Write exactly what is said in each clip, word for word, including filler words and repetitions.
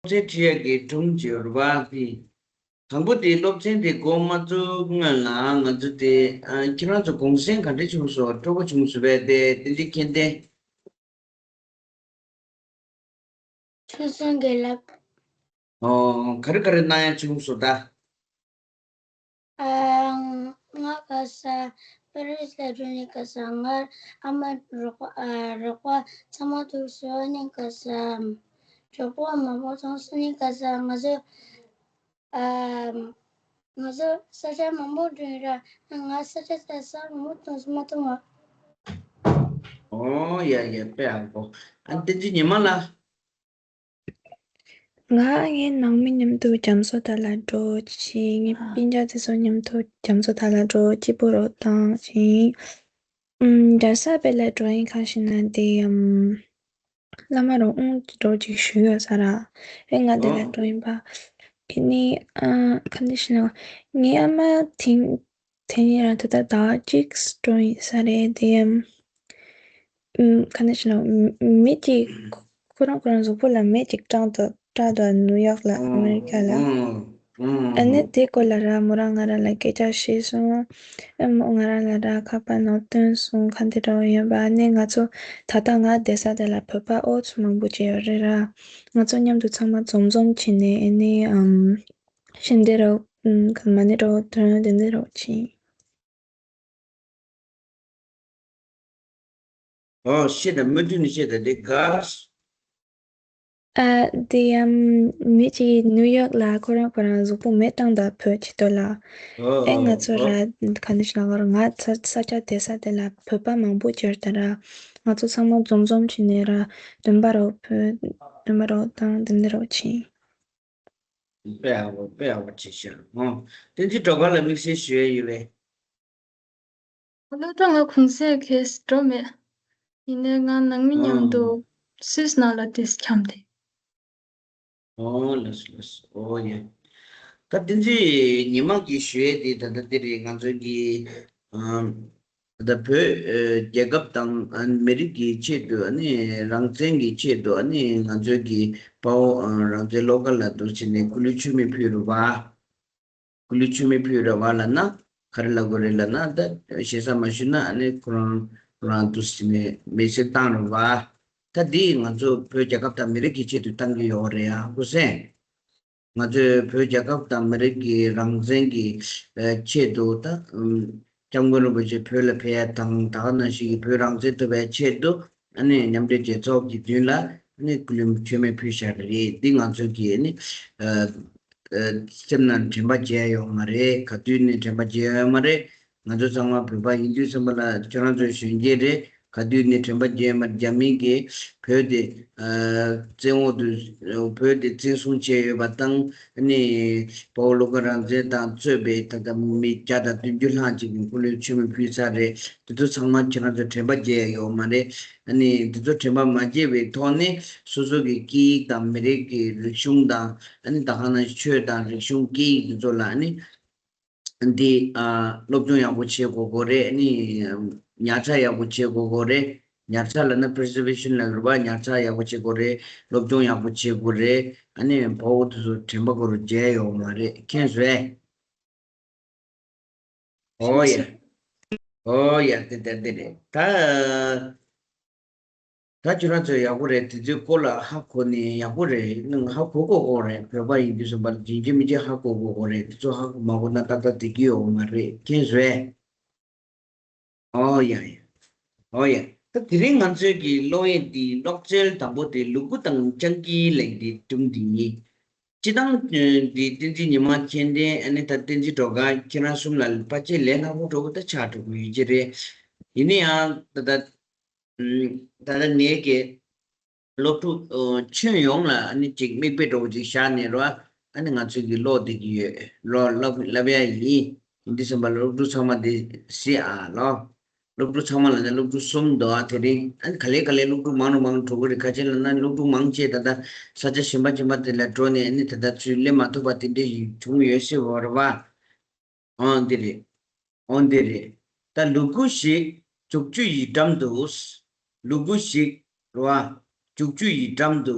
ཚན་ཁྲིད་ཡག་གི་སྒྲུང་ཅིག་ཡོད་རེད་པ། དེ་དང་པོ་དེ་སློབ་ཚན་དེ་འགོ་མ་བཙུགས་སྔོན་ལ་ང་ཚོ་དེ་ཨ། ཁྱེད་རང་ཚོ་གུང་སེང་ག་འདྲ་བྱུང་སོང་། སྤྲོ་པོ་བྱུང་སོང་བས། དེ་དེ་འདྲའི་མཁྱེན་ལྡན། ཆོས་སེང་དགེ་ལེགས། ཨོ། ག་རེ་ག་རེ་གནང་ཡག་བྱུང་སོང་ད། ཨ། ང་ག་ས་པེ་རིས་ལ་འགྲོ་ནི་ག་ས། ང་ཨ་མ་རོགས་པ་ཨ། རོགས་པ་ཚང་མ་ཐུག་སོང་ནི་ག་ས། གྲོགས་པོ་མང་པོ་ཐུག་སོང་ནི་ག་ས། ང་ཚོ་ཨ། ང་ཚོ་ས་ཆ་མང་པོ་འགྲོ་ཡིན་ར། ང་ས་ཆ་ས་ས་མང་པོ་ཐུག་སོང་མ་ཐུག་ང་། ཨོ་ཡ་ཡ། དཔེ་ཡག་པོ། ཨ། བསྟན་འཛིན་ཉི་མ་ལགས། ང་ངའི་ནང་མི་མཉམ་དུ་རྒྱ་མཚོ་ཐང་ལ་འགྲོ་ཕྱིན། ངའི་སྤུན་ཀྱག་དེ་ཚོ་མཉམ་དུ་རྒྱ་མཚོ་ཐང་ལ་འགྲོ། སྐྱིད་པོ་རོགས་བཏང་ཕྱིན། ཨམ། རྒྱལ་ས་པེ་ལ་འགྲོ་ཡིན། གང་ཞིག་ན་དེ་ཨམ། བླ་མ་རོགས་དབུང་འགྲོ་ཅིག་ཞུས་ཡོད་ས་ར། ཨེ་ང་དེ་ལ་འགྲོ་ཡིན་པ། ཨེ་ནི་ཨ། གང་འདྲ་ཞིག་ན་ངའི་ཨ་མ་དེང་དེ་ནི་ར་ད་ལྟ་ཟླ་བ་གཅིག་འགྲོ་ཡིན་ས་རེད། དེ་ཡང་ཨུམ། ག་ནས་ཤེས་ན། མི་གཅིག་ཁོ་རང་ཁོ་རང་གཟུགས་པོ་ལ་མེ་གཅིག་སྐྲངས་འདུག་སྐྲག་འདུག་ནིའུ་ཡོག་ལ། ཨ་མེ་རི་ཀ་ལ། ཨ་ནི་དེ་སྐོར་ལ་ར་མོ་རང་ང་རང་ལ་སྐད་ཆ་བཤད་སོང་། ཨ་མོ་ང་རང་ལ་ར་ཁ་པར་ནང་སྟོན་སོང་། ག་འདི་འདྲ་བོ་ཡོད་པ། ཨ་ནི་ང་ཚོ་ད་ལྟ་ང་བསྡད་ས་དེ་ལ་བོད་པ་ཨོ་ཚོ་མང་པོ་ཅིག་ཡོད་རེད་ར། ང་ཚོ་མཉམ་དུ་ཚང་མ་འཛོམས་འཛོམས་བྱས་ནས། ཨ་ནི་ཨམ། ཤིན་ཏེ་རོགས། ཨམ། ག་མ་ནི་རོགས་དོན་དེ་འདི་རོགས་བྱས། ཨོ། ཤེས་དང་། མུ་མཐུད་ནས་ཤེས་དང་། འདི་ག་ཨ། དེ་ཡང་མི་གཅིག་ནིའུ་ཡོག་ལ་ཁོ་རང་ཁོ་རང་གཟུགས་པོ་མེ་སྐྲངས་དང་བོད་ཆེ་ཏོ་ལ། ཨོ་ཨེ་ཨོ་ང་ཚོ་ཨོ། ར་ག་འདི་ཞིག་ལ་ང་ཚ་ས་ཆ་དེ་ས་དེ་ལ་བོད་པ་མང་པོ་གྱུར་ད་ར། ང་ཚོ་ཚང་མ་འཛོམས་འཛོམས་བྱས་ནས་ར་སྟོན་པ་རོགས་བོད་སྟོན་པ་རོགས་དང་དེ་འདི་རོགས་བྱས། དཔེ་ཡག་པོ། དཔེ་ཡག་པོ་བྱས་ཤག་ཨོ། བསྟན་འཛིན་སྒྲོལ་དཀར་ལ་དམིགས་བསལ་ཞུ་ཡ་ཡོད་པས། སློབ་གྲྭ་ང་གུང་སེང་གེས་འགྲོ་མེད། ཡིན་ནའི་ང་ནང་མི་མཉམ་དུ་ཨང་སུད་སི་ནང་ལ་ཏོག་ཙམ་འཁྱམས་ཏེ། ཨོ་ལགས་སོ་ལགས་སོ། ཨོ་ཡ། ད་བསྟན་འཛིན་ཉི་མ་གིས་ཞུ་ཡས་དེ་ད་ལྟ་འདི་རེད། ང་ཚོའི་གི་ཨམ། ད་ལྟ་བོད་ཨ་རྒྱལ་ཁབ་དང་ཨ་མི་རིགས་ཀྱི་ཆེད་དུ། ཨ་ནི་རང་བཙན་གྱི་ཆེད་དུ། ཨ་ནི་ང་ཚོའི་གི་དཔའ་བོ་ཨ་རང་བཙན་བློ་དགའ་ལགས་འདུག་སེ་བྱས་ནས་སྐུ་ལུས་མཆོད་མེ་ཕུལ་རེད་པ། སྐུ་ལུས་མཆོད་མེ་ཕུལ་རེད་པ་ལབ་ན། ག་རེ་ལབ་དགོས་རེད་ལབ་ན། ད་ཞེ་ས་མ་ཞུས་ན་ཨ་ནི་ཁོ་རང་ཁོ་རང་འདུག་སེ་བྱས་ནས་མེ་སྲེག་བཏང་རེད་པ། ད་འདི་ང་ཚོ་བོད་རྒྱལ་ཁབ་དང་མི་རིགས་ཀྱི་ཆེད་དུ་བཏང་གི་ཡོད་རེད་ཡ། ཧུ་སེན། ང་ཚོས་བོད་རྒྱལ་ཁབ་དང་མི་རིགས་ཀྱི་རང་བཙན་གྱི་ཆེད་དུ། ད་སྐྱབས་མགོན་རིན་པོ་ཆེ་བོད་ལ་ཕེབས་ཡ་དང་། ད་ག་ནང་བཞིན་གྱི་བོད་རང་བཙན་ཐོབ་པའི་ཆེད་དུ། ཨ་ནི་མཉམ་འབྲེལ་རྒྱལ་ཚོགས་ཀྱི་མདུན་ལ་ཨ་ནི་སྐུ་ལུས་མཆོད་མེ་ཕུལ་བཞག་རེད། འདི་ང་ཚོ་གི་ཨ་ནི་ཨ་ཨ་སེམས་ནང་དྲན་པ་བརྗེད་ཡོད་མ་རེད། ག་དུས་ནས་དྲན་པ་བརྗེད་ཡོད་མ་རེད། ང་ཚོ་ཚང་མ་བོད་པ་ཡིན་དུས་ཙམ་པ་ལ། ཁྱོད་རང་ཚོ་གཞོན་སྐྱེས་རེད། ག་དུས་ནས་དྲན་པ་བརྗེད་མ། རྒྱ་མི་གིས་བོད་དེ་ཨ་བཙན་འོག་ཏུ། བོད་དེ་བཙན་བཟུང་བྱས་ཡོད་པ་དང་། ཨ་ནི་དཔའ་བོ་བློ་དགའ་རང་བཙན་དང་གཙོས་པའི་ད་ལྟ་མི་བརྒྱ་དང་བདུན་ཅུ་ལྷག་ཅིག་གིས་སྐུ་ལུས་མཆོད་མེ་ཕུལ་ཚར་རེད། དེ་ཚོ་ཚང་མ་ཁྱེད་རང་ཚོ་དྲན་པ་བརྗེད་ཡོད་མ་རེད། ཨ་ནི་དེ་ཚོ་དྲན་པ་མ་བརྗེད་པའི་ཐོག་ནས་སོ་སོ་གི་སྐད་ཡིག་དང་མི་རིགས་ཀྱི་རིག་གཞུང་དང་། ཨ་ནི་ད་ག་ནང་བཞིན་ཆོས་དང་རིག་གཞུང་སྐད་ཡིག་དེ་ཚོ་ལ་ཨ་ནི་འདི་ཨ་སློབ་སྦྱོང་ཡག་པོ་བྱེད་དགོས་དགོས་རེད། ཨ་ནི་ཉར་ཚགས་ཡག་པོ་བྱེད་དགོས་དགོས་རེད། ཉར་ཚགས་ལབ་ན་པི་རི་ཛར་བེ་ཤན་ལབ་རེད་པ། ཉར་ཚགས་ཡག་པོ་བྱེད་དགོས་རེད། སློབ་སྦྱོང་ཡག་པོ་བྱེད་དགོས་རེད། ཨ་ནི་དཔའ་བོ་དེ་ཚོ་དྲན་པ་སྐོར་བརྗེད་ཡོད་མ་རེད། མཁྱེན་སོང་ངས། ཨོ་ཡ། ཨོ་ཡ། དེ་དེ་དེ་རེད་ད། ད་ཁྱོད་རང་ཚོ་ཡག་པོ་རེད། དེ་ཚོའི་སྐོར་ལ་ཧ་གོ་ནས་ཡག་པོ་རེད། ཧ་གོ་གོ་གོ་རེད། བོད་པ་ཡིན་དུས་ཙམ་པར་ཡིན་གཅིག་མིན་གཅིག་ཧ་གོ་གོ་གོ་རེད། དེ་ཚོ་ཧ་གོ་མ་གོ་ན་ཏག་ཏག་བསྡད་ཀྱི་ཡོད་མ་རེད། མཁྱེན་སོང་ངས། ཨོ་ཡ་ཡ། ཨོ་ཡ། ད་དེ་རིང་ང་ཚོའི་གི་ཀློག་ཡས་འདི་ཀློག་འཆར་དང་པོ་དེ་ལུ་གུ་དང་སྤྱང་ཀི་ལབ་ཡས་འདི་སྒྲུང་འདི་ཡིན། སྤྱིར་བཏང་འདི་བསྟན་འཛིན་ཉི་མ་མཁྱེན་ལྡན། ཨ་ནི་ད་བསྟན་འཛིན་སྒྲོལ་དཀར། ཁྱེད་རང་གསུམ་ལ་ཕལ་ཆེར་ལས་སླ་པོ་འདྲ་པོ་ད་ཆགས་འགྲོ་གི་ཡོད་ཀྱི་རེད། ཡིན་ན་ཡང་ད་ལྟ་ད་ལྟ་ངས་ཀྱི་སློབ་ཕྲུག་ཁྱོན་ཡོངས་ལ་ཨ་ནི་ཅིག་མིག་དཔེ་འདྲ་པོ་ཅིག་བཞག་ནས་རོ། ཨ་ནི་ང་ཚོས་ཀྱི་ཀློག་བསྡད་ཀྱི་ཡོད། ཀློག་ཀློག་ལབ་ཡ་ཡིན། འདི་ཙམ་པ་ལ་སློབ་ཕྲུག་ཚང་མ་འདི་གཟིགས་ཨ་ལོ། སློབ་ཕྲུག་ཚང་མ་ལ་ནི་སློབ་ཕྲུག་གསུམ་འདུག་ཨ། དེ་རིང་ཨ་ནི་ག་ལེ་ག་ལེ་སློབ་ཕྲུག་མང་རུ་མང་རུ་འགྲོ་གི་རེད། ག་ཅི་ལབ་ན་སློབ་ཕྲུག་མང་ཆེ་ད་ལྟ་ས་ཆ་གཞན་པ་གཞན་པ་དེ་ལ་འགྲོ་ནས་ཨ་ནི་ད་ལྟ་ཚུར་སླེབས་མ་ཐུབ་པ་དེ་འདྲ་ཞིག་བྱུང་ཡོད་སྲིད་པ་རེད་པ། ཨོ་འདི་རེད། ཨོ་འདི་རེད། ད་ལུ་གུ་ཞིག་བྱུག་ཆུ་ཡི་འགྲམ་དུ། ལུ་གུ་ཞིག་རེད་པ། བྱུག་ཆུ་ཡི་འགྲམ་དུ།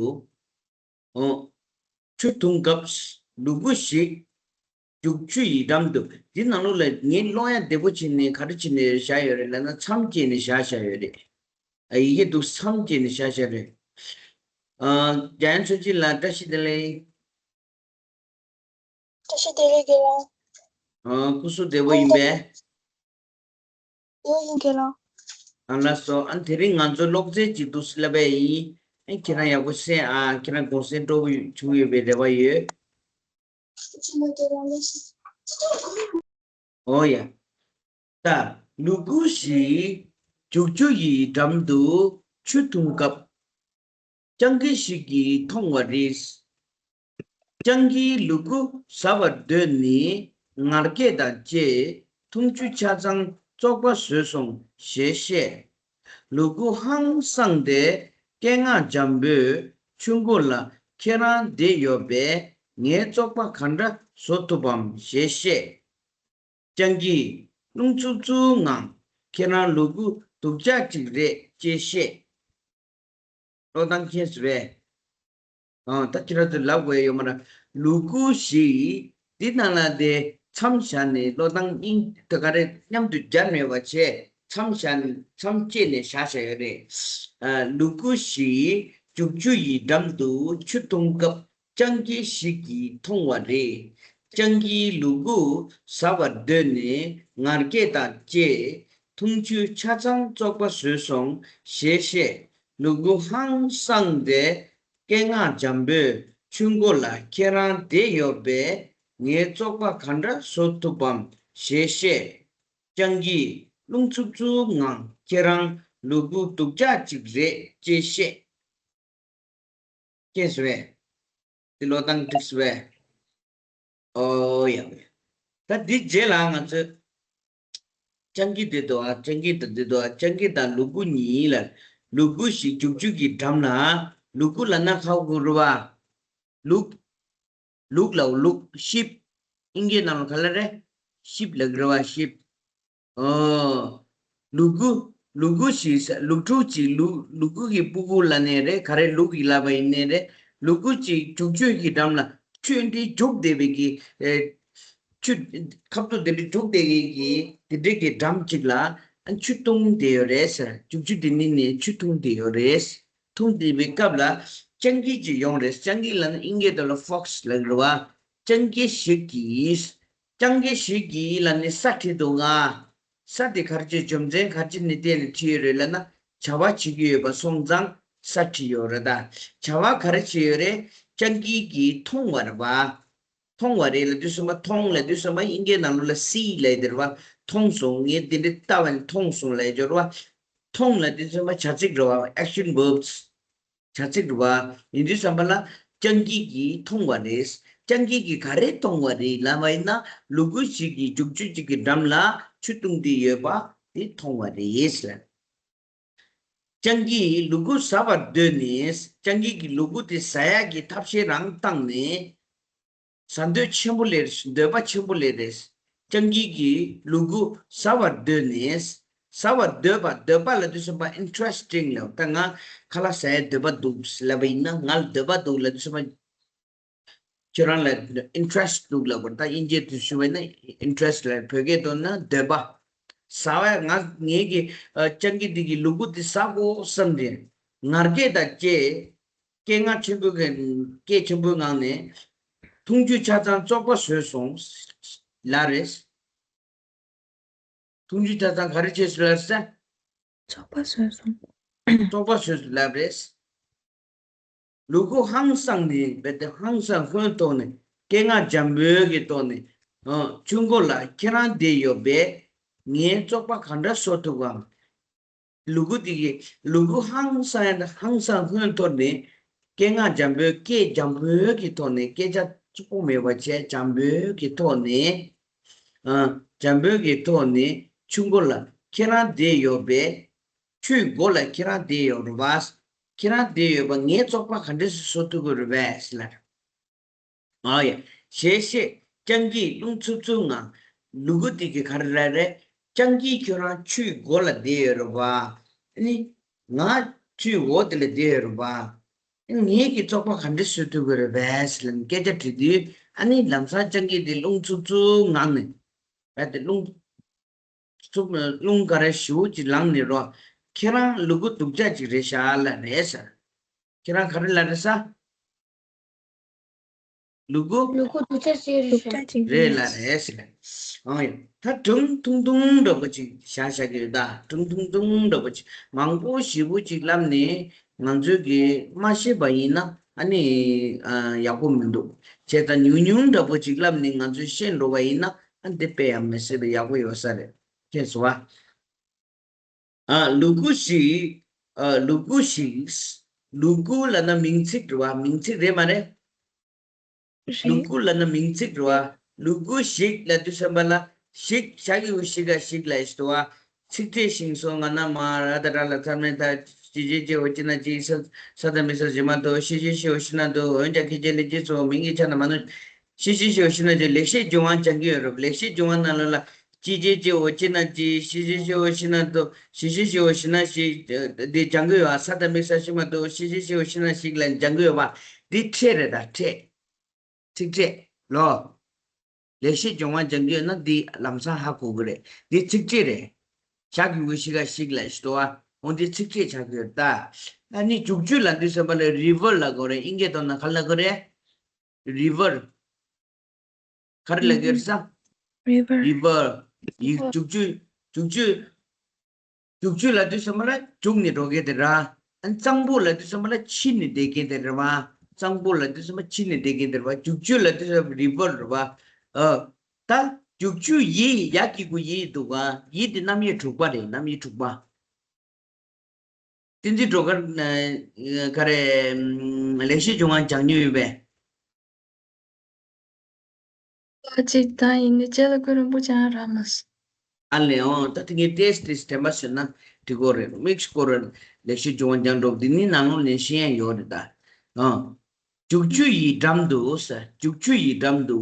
ཨོ། ཆུ་འཐུང་སྐབས་ལུ་གུ་ཞིག་རྒྱུག་ཆུ་ཡི་འགྲམ་དུ། འདི་ནང་ལོགས་ལ་ངས་ཀློག་ཡ་བདེ་པོ་བྱས་ནས་ག་རེ་བྱས་ནས་བཞག་ཡོད་རེད་ལབ་ན། མཚམས་བཅད་ནས་བཞག་བཞག་ཡོད་རེད། ཨ། ཡི་གེ་འདུག་མཚམས་བཅད་ནས་བཞག་བཞག་རེད། ཨ། འཇམ་དབྱངས་མཚོ་སྐྱིད་ལགས་བཀྲ་ཤིས་བདེ་ལེགས། བཀྲ་ཤིས་བདེ་ལེགས་རྒན་ལགས། ཨ། སྐུ་གཟུགས་བདེ་པོ་ཡིན་པས། ཡོད་ཡིན་རྒན་ལགས། ཨ། ལགས་སོ། ཨ། དེ་རིང་ང་ཚོ་ཀློག་རྩལ་ཅིག་འདུག་སེ་ལབ་པ་ཡིན། ཨ། ཁྱེད་རང་ཡག་པོ་གསན་ཨ། ཁྱེད་རང་དགོངས་སེལ་སྤྲོ་པོ་བྱུང་ཡོད་པའི་རེ་བ་ཡོད། ཨོ་ཡ། ད་ལུ་གུ་ཞིག་རྒྱུག་ཆུ་ཡི་འགྲམ་དུ་ཆུ་འཐུང་སྐབས། སྤྱང་ཀི་ཞིག་གིས་མཐོང་བ་རེད། སྤྱང་ཀིས་ལུ་གུ་ཟ་བར་འདོད་ནས་ངར་སྐད་དང་བཅས་འཐུང་ཆུ་ཆ་ཚང་བཙོག་པ་བཟོས་སོང་ཞེས་བཤད། ལུ་གུ་ཧང་སངས་ཏེ་སྐད་ངག་འཇམ་པོས་ཆུ་མགོ་ལ་ཁྱེད་རང་བསྡད་ཡོད་པས་ངའི་བཙོག་པ་ག་འདྲ་བཟོ་ཐུབ་བམ་ཞེས་བཤད། སྤྱང་ཀིས་རླུང་འཚུབ་འཚུབ་ངང་ཁྱེད་རང་ལུ་གུ་སྡུག་ཅག་ཅིག་རེད་ཅེས་བཤད། ཀློག་སྟངས་མཁྱེན་སོང་བས། ཨ། ད་ཁྱེད་རང་ཚོས་ལབ་དགོས་ཡོད་མ་རེད། ལུ་གུ་ཞིག་འདི་ནང་ལ་དེ་མཚམས་བཞག་ནས་ཀློག་སྟངས་གཉིས་དེ་ག་རེ་མཉམ་དུ་སྦྱར་མེད་པ་བྱས། མཚམས་བཞག་ནས་མཚམས་བཅད་ནས་བཞག་བཞག་ཡོད་རེད། ཨ། ལུ་གུ་ཞིག་རྒྱུག་ཆུ་ཡི་འགྲམ་དུ་ཆུ་འཐུང་སྐབས། སྤྱང་ཀི་ཞིག་གིས་མཐོང་བ་རེད། སྤྱང་ཀིས་ལུ་གུ་ཟ་བར་འདོད་ནས་ངར་སྐད་དང་བཅས་འཐུང་ཆུ་ཆ་ཚང་བཙོག་པ་བཟོས་སོང་ཞེས་བཤད། ལུ་གུ་ཧང་སངས་ཏེ་སྐད་ངག་འཇམ་པོས་ཆུ་མགོ་ལ་ཁྱེད་རང་བསྡད་ཡོད་པས་ངའི་བཙོག་པ་ག་འདྲ་བཟོ་ཐུབ་བམ་ཞེས་བཤད། སྤྱང་ཀིས་རླུང་འཚུབ་འཚུབ་ངང་ཁྱེད་རང་ལུ་གུ་སྡུག་ཅག་ཅིག་རེད་ཅེས་བཤད། མཁྱེན་སོང་བས། འདི་ཀློག་སྟངས་འགྲིག་སོང་བས། ཨོ་ཡ། ད་འདི་རྗེས་ལ་ང་ཚོས་སྤྱང་ཀི་འདི་འདུག་ཨ། སྤྱང་ཀི་དང་འདི་འདུག་ཨ། སྤྱང་ཀི་དང་ལུ་གུ་གཉིས་ལ། ལུ་གུ་ཞིག་རྒྱུག་ཆུ་གི་འགྲམ་ལ། ལུ་གུ་ལབ་ན་ཧ་གོ་རེད་བ། ལུག་ལུག་ལབ། ལུག་ཤིབ། ཨིན་སྐད་ནང་ལ་ག་ལབ་རེད། ཤིབ་ལབ་ཀྱི་རེད་བ། ཤིབ། ཨོ། ལུ་གུ། ལུ་གུ་ཞིག་ལུག་ཕྲུག་ཅིག་ལུ་ལུ་གུ་གི་སྤུ་གུ་ལབ་ནའི་རེད། ག་རེ་ལུག་གི་ལབ་པ་ཡིན་ནའི་རེད། ལུ་གུ་ཅིག་རྒྱུག་ཆུ་གི་འགྲམ་ལ། ཆུ་འདི་རྒྱུག་བསྡད་པའི་གི། ཨེ། ཆུ། ཁ་ཐུག་དེ་འདྲ་རྒྱུག་བསྡད་ཀྱི་གི་དེ་འདྲ་གི་འགྲམ་ཅིག་ལ་ཨ་ཆུ་འཐུང་བསྡད་ཡོད་རེད་ཟེར། རྒྱུག་ཆུ་དེ་ནི་ནས་ཆུ་འཐུང་བསྡད་ཡོད་རེད། འཐུང་བསྡད་པའི་སྐབས་ལ་སྤྱང་ཀི་ཅིག་ཡོང་རེད། སྤྱང་ཀི་ལབ་ན་ཨིན་སྐད་དུ་ལ་ཧྥོག་སི་ལབ་ཀྱི་རེད་བ། སྤྱང་ཀི་ཞིག་གིས། སྤྱང་ཀི་ཞིག་གིས་ལབ་ནས་ས་བྲིས་འདུག་ག། ས་དེ་ག་རེ་བྱས། རྒྱུ་མཚན་ག་རེ་བྱས་ནས་བལྟས་ནས་བྲིས་ཡོད་རེད་ལབ་ན། བྱ་བ་བྱེད་ཀྱི་ཡོད་པ་སོང་ཙང་ས་བྲིས་ཡོད་རེད་ད། བྱ་བ་ག་རེ་བྱེད་ཡོད་རེད། སྤྱང་ཀི་གིས་མཐོང་བ་རེད་བ། མཐོང་བ་རེད་ལབ་དུས་ཙམ་པ། མཐོང་ལབ་དུས་ཙམ་པ་ཨིན་སྐད་ནང་ལོགས་ལ་སི་ལབ་ཡོད་རེད་བ། མཐོང་སོང་། ངས་འདི་འདྲ་ལྟ་བ་ནི་མཐོང་སོང་ལབ་ཡོད་རེད་བ། མཐོང་ལབ་དུས་ཙམ་པ་བྱ་ཚིག་རེད་བ། action verbs། བྱ་ཚིག་རེད་བ། ཡིན་དུས་ཙམ་པ་ལ་སྤྱང་ཀི་གིས་མཐོང་བ་རེད། སྤྱང་ཀི་གིས་ག་རེ་མཐོང་བ་རེད་ལབ་པ་ཡིན་ན། ལུ་གུ་ཞིག་གིས་རྒྱུག་ཆུ་གཅིག་གི་འགྲམ་ལ་ཆུ་བཏུང་སྟེ་ཡོད་པ་དེ་མཐོང་བ་རེད་ཟེར། སྤྱང་ཀིས་ལུ་གུ་ཟ་བར་འདོད་ནས། སྤྱང་ཀི་གིས་ལུ་གུ་དེ་ཟ་ཡག་གི་ཐབས་ཤེས་རང་བཏང་ནས། ཟ་འདོད་ཆེན་པོ་སླེབས། འདོད་པ་ཆེན་པོ་སླེབས་རེད། སྤྱང་ཀི་གིས་ལུ་གུ་ཟ་བར་འདོད་ནས། ཟ་བར་འདོད་པ། འདོད་པ་ལབ་དུས་ཙམ་པ་ཨིན་ཊི་རེ་སི་ཊིང་ལབ། ད་ང་ཁ་ལག་ཟ་ཡ་འདོད་པ་འདུག་ལབ་པ་ཡིན་ན། ང་ལ་འདོད་པ་འདུག་ལབ་དུས་ཙམ་པ། ཁྱོད་རང་ལ་ཨིན་ཊི་རེ་སི་ཊི་འདུག་ལབ་དགོས། ད་དབྱིན་ཇིའི་དུ་ཞུ་བས་ན་ཨིན་ཊི་རེ་སི་ཊི་ལབ། བོད་སྐད་དུ་ན་འདོད་པ། ཟ་བ་ང་ངེད་ཀྱི་ཨ་སྤྱང་ཀི་འདི་གི་ལུ་གུ་འདི་ཟ་དགོས་བསམ་སྟེ་ངར་སྐད་དང་བཅས། སྐད་ངག་ཆེན་པོའི་གི་སྐད་ཆེན་པོའི་ངང་ནས། འཐུང་ཆུ་ཆ་ཚང་བཙོག་པ་བཟོས་སོང་ལབ་རེད། འཐུང་ཆུ་ཆ་ཚང་ག་རེ་བྱས་སོང་ལབ་ཟེར། བཙོག་པ་བཟོས་སོང་། བཙོག་པ་བཟོས་སོང་ལབ་རེད། ལུ་གུ་ཧང་སངས་ནས། རྦད་དེ་ཧང་སངས་ཧོན་ཐོག་ནས། སྐད་ངག་འཇམ་པོའི་གི་ཐོག་ནས། ཨ། ཆུ་མགོ་ལ་ཁྱེད་རང་བསྡད་ཡོད་པས་ངའི་བཙོག་པ་ག་འདྲ་བཟོ་ཐུབ་བམ། ལུ་གུ་དེ་གིས། ལུ་གུ་ཧང་སངས་ཡ། ཧང་སངས་ཧོན་ཐོག་ནས། སྐད་ངག་འཇམ་པོའི། སྐད་འཇམ་པོའི་གི་ཐོག་ནས། སྐད་ཆ་རྩུབ་པོ་མེད་པ་བྱས་འཇམ་པོའི་གི་ཐོག་ནས། ཨ། འཇམ་པོའི་གི་ཐོག་ནས་ཆུ་མགོ་ལ་ཁྱེད་རང་བསྡད་ཡོད་པས། ཆུའི་མགོ་ལ་ཁྱེད་རང་བསྡད་ཡོད་རེད་བ། ཁྱེད་རང་བསྡད་ཡོད་པ་ངའི་བཙོག་པ་ག་འདྲ་སེ་བཟོ་ཐུབ་ཀྱི་རེད་པས་ཟེར་ལབ། ཨ་ཡ། ཞེས་བཤད། སྤྱང་ཀིས་རླུང་འཚུབ་འཚུབ་ངང་། ལུ་གུ་དེ་གིས་ག་རེ་ལབ་རེད། སྤྱང་ཀི་ཁྱོད་རང་ཆུའི་མགོ་ལ་བསྡད་ཡོད་རེད་བ། ཨ་ནི། ང་ཆུའི་འོག་དེ་ལ་བསྡད་ཡོད་རེད་བ། ཨ་ ངེད་ཀྱིས་བཙོག་པ་ག་འདྲ་བཟོ་ཐུབ་ཀྱི་རེད་པས་ལབ་ནས་སྐད་ཆ་དྲིས་དུས། ཨ་ནི་ལམ་སང་སྤྱང་ཀི་དེ་རླུང་འཚུབ་འཚུབ་ངང་ནས། རྦད་དེ་རླུང་འཚུབ། རླུང་ག་རེ་ཞེ་པོ་ཅིག་ལངས་ནས་རོ། ཁྱེད་རང་ལུ་གུ་སྡུག་ཅག་ཅིག་རེད་ཤག་ལབ་རེད་ཟེར། ཁྱེད་རང་ག་རེ་ལབ་རེད་ཟེར། ལུ་གུ། ལུ་གུ་སྡུག་ཅག་ཅིག་རེད་ཤག་རེད་ལབ་རེད་ཟེར། ཨང་ཡ། ད་སྒྲུང་ཐུང་ཐུང་འདྲ་པོ་ཅིག་བཞག་བཞག་གི་ཡོད་ད། སྒྲུང་ཐུང་ཐུང་འདྲ་པོ་ཅིག་མང་པོ་ཞེ་པོ་ཅིག་ལབ་ནས་ང་ཚོས་ཀྱིས་མ་ཤེས་པ་ཡིན་ན་ཨ་ནི་ཨ་ཡག་པོ་མི་འདུག་བྱས་ཙང་ཉུང་ཉུང་འདྲ་པོ་ཅིག་ལབ་ནས་ང་ཚོས་ཤེས་འགྲོ་བ་ཡིན་ན་ཨ་འདི་དཔེ་ཡང་མི་སྲིད་པའི་ཡག་པོ་ཡོད་ས་རེད། མཁྱེན་སོང་བ། ཨ། ལུ་གུ་ཞིག་ཨ། ལུ་གུ་ཞིག་ལུ་གུ་ལབ་ན་མིང་ཚིག་རེད་བ། མིང་ཚིག་རེད་མ་རེད། ལུ་རེད། གུ་ལབ་ན་མིང་ཚིག་རེད་བ། ལུ་གུ་ཞིག་ལབ་དུས་ཙམ་པ་ལ་ཞིག་ཞ་གི་གུ་ཞི་ག་ཞིག་ལབ་ཡས་འདུག་བ། ཚིག་ཕྲད་ཤིང་སོ་ང་ན་མ་ར་ད་ར་ལ་ཚར་མེད་ད་ཅི་ཅི་ཅི་འོ་ཅི་ན་ཅི་ས་ས་ད་མི་ས་ཞི་མ་དོ་ཤི་ཤི་ཤི་འོ་ཤི་ན་དོ་འོན་ཀྱང་ཁྱེད་ཅི་ལི་ཅི་སོ་མིང་གི་ཆ་ན་མ་ནུ། ཤི་ཤི་ཤི་འོ་ཤི་ན་ཅི་ལེགས་བཤད་ལྗོན་དབང་སྦྱང་གི་ཡོད་རེད། ལེགས་བཤད་ལྗོན་དབང་ནང་ལོགས་ལ། ཅི་ཅི་ཅི་འོ་ཅི་ན་ཅི་ཤི་ཤི་ཤི་འོ་ཤི་ན་དོ་ཤི་ཤི་ཤི་འོ་ཤི་ན་ཤི། འདི་སྦྱང་གི་ཡོད་ཨ། ས་ད་མི་ས་ཤི་མ་དོ་ཤི་ཤི་ཤི་འོ་ཤི་ན་ཤིག་ལ་སྦྱང་གི་ཡོད་པ། འདི་ཕྲད་རེད་ད་ཕྲད། ཚིག་ཕྲད་ལོ། ལེགས་བཤད་ལྗོན་དབང་སྦྱང་གི་ཡོད་ན་འདི་ལམ་སང་ཧ་གོ་གི་རེད། འདི་ཚིག་ཕྲད་རེད། ཞ་གི་གུ་ཞི་ག་ཞིག་ལ་ཞི་དོ་ཨ། འོ་འདི་ཚིག་ཕྲད་ཆགས་ཀྱི་ཡོད་ད། ཨ་ནི་འཇུག་ཆུ་ལབ་དུས་ཙམ་པ་ལ་རི་ཝར་ལབ་དགོས་རེད། ཨིན་སྐད་ཐོག་ན་ག་ལབ་དགོས་རེད། རི་ཝར། ག་རེ་ལབ་ཀྱི་ཡོད་རེད་ཟེར། རི་ཝར། རི་ཝར། ཡིག་འཇུག་ཆུ། འཇུག་ཆུ། འཇུག་ཆུ་ལབ་དུས་ཙམ་པ་ལ་འཇུག་ནས་འགྲོ་མཁན་དེ་ར། ཨ་ནི་གཙང་པོ་ལབ་དུས་ཙམ་པ་ལ་ཕྱིན་ནས་བསྡད་མཁན་དེ་རེད་བ། གཙང་པོ་ལབ་དུས་ཙམ་པ་ཕྱིན་ནས་བསྡད་མཁན་དེ་རེད་བ། འཇུག་ཆུ་ལབ་དུས་ཙམ་པ་རི་ཝར་རེད་བ། ཨ། ད་འཇུག་ཆུ་ཡི་ཡ་གི་གུ་ཡི་འདུག་ག་ཡི་དེ་རྣམ་དབྱེ་དྲུག་པ་རེད། རྣམ་དབྱེ་དྲུག་པ། བསྟན་འཛིན་སྒྲོལ་དཀར་ན་ག་རེ། ལེགས་བཤད་ལྗོན་དབང་སྦྱང་མྱོང་ཡོད་པས། ཨ་ཅིག་ད་ཡིན་ནི་ལྕེ་ལ་ཀུན་རིན་པོ་ཆེ་ཨ་ར་མ་སོང་། ཨ་ལེ་ཨོ་ད་དེ་ངས་ཏེས་ཏེས་དྲན་པ་ཟེར་ན་འགྲིག་གོ་རེད། དམིགས་སྐོར་ལེགས་བཤད་ལྗོན་དབང་སྦྱང་འགྲོ་འདི་ནི་ནང་ལོགས་ནས་ཤེས་ཡ་ཡོད་རེད་ད། ཨ། འཇུག་ཆུ་ཡི་འགྲམ་དུ་ཟེར། འཇུག་ཆུ་ཡི་འགྲམ་དུ།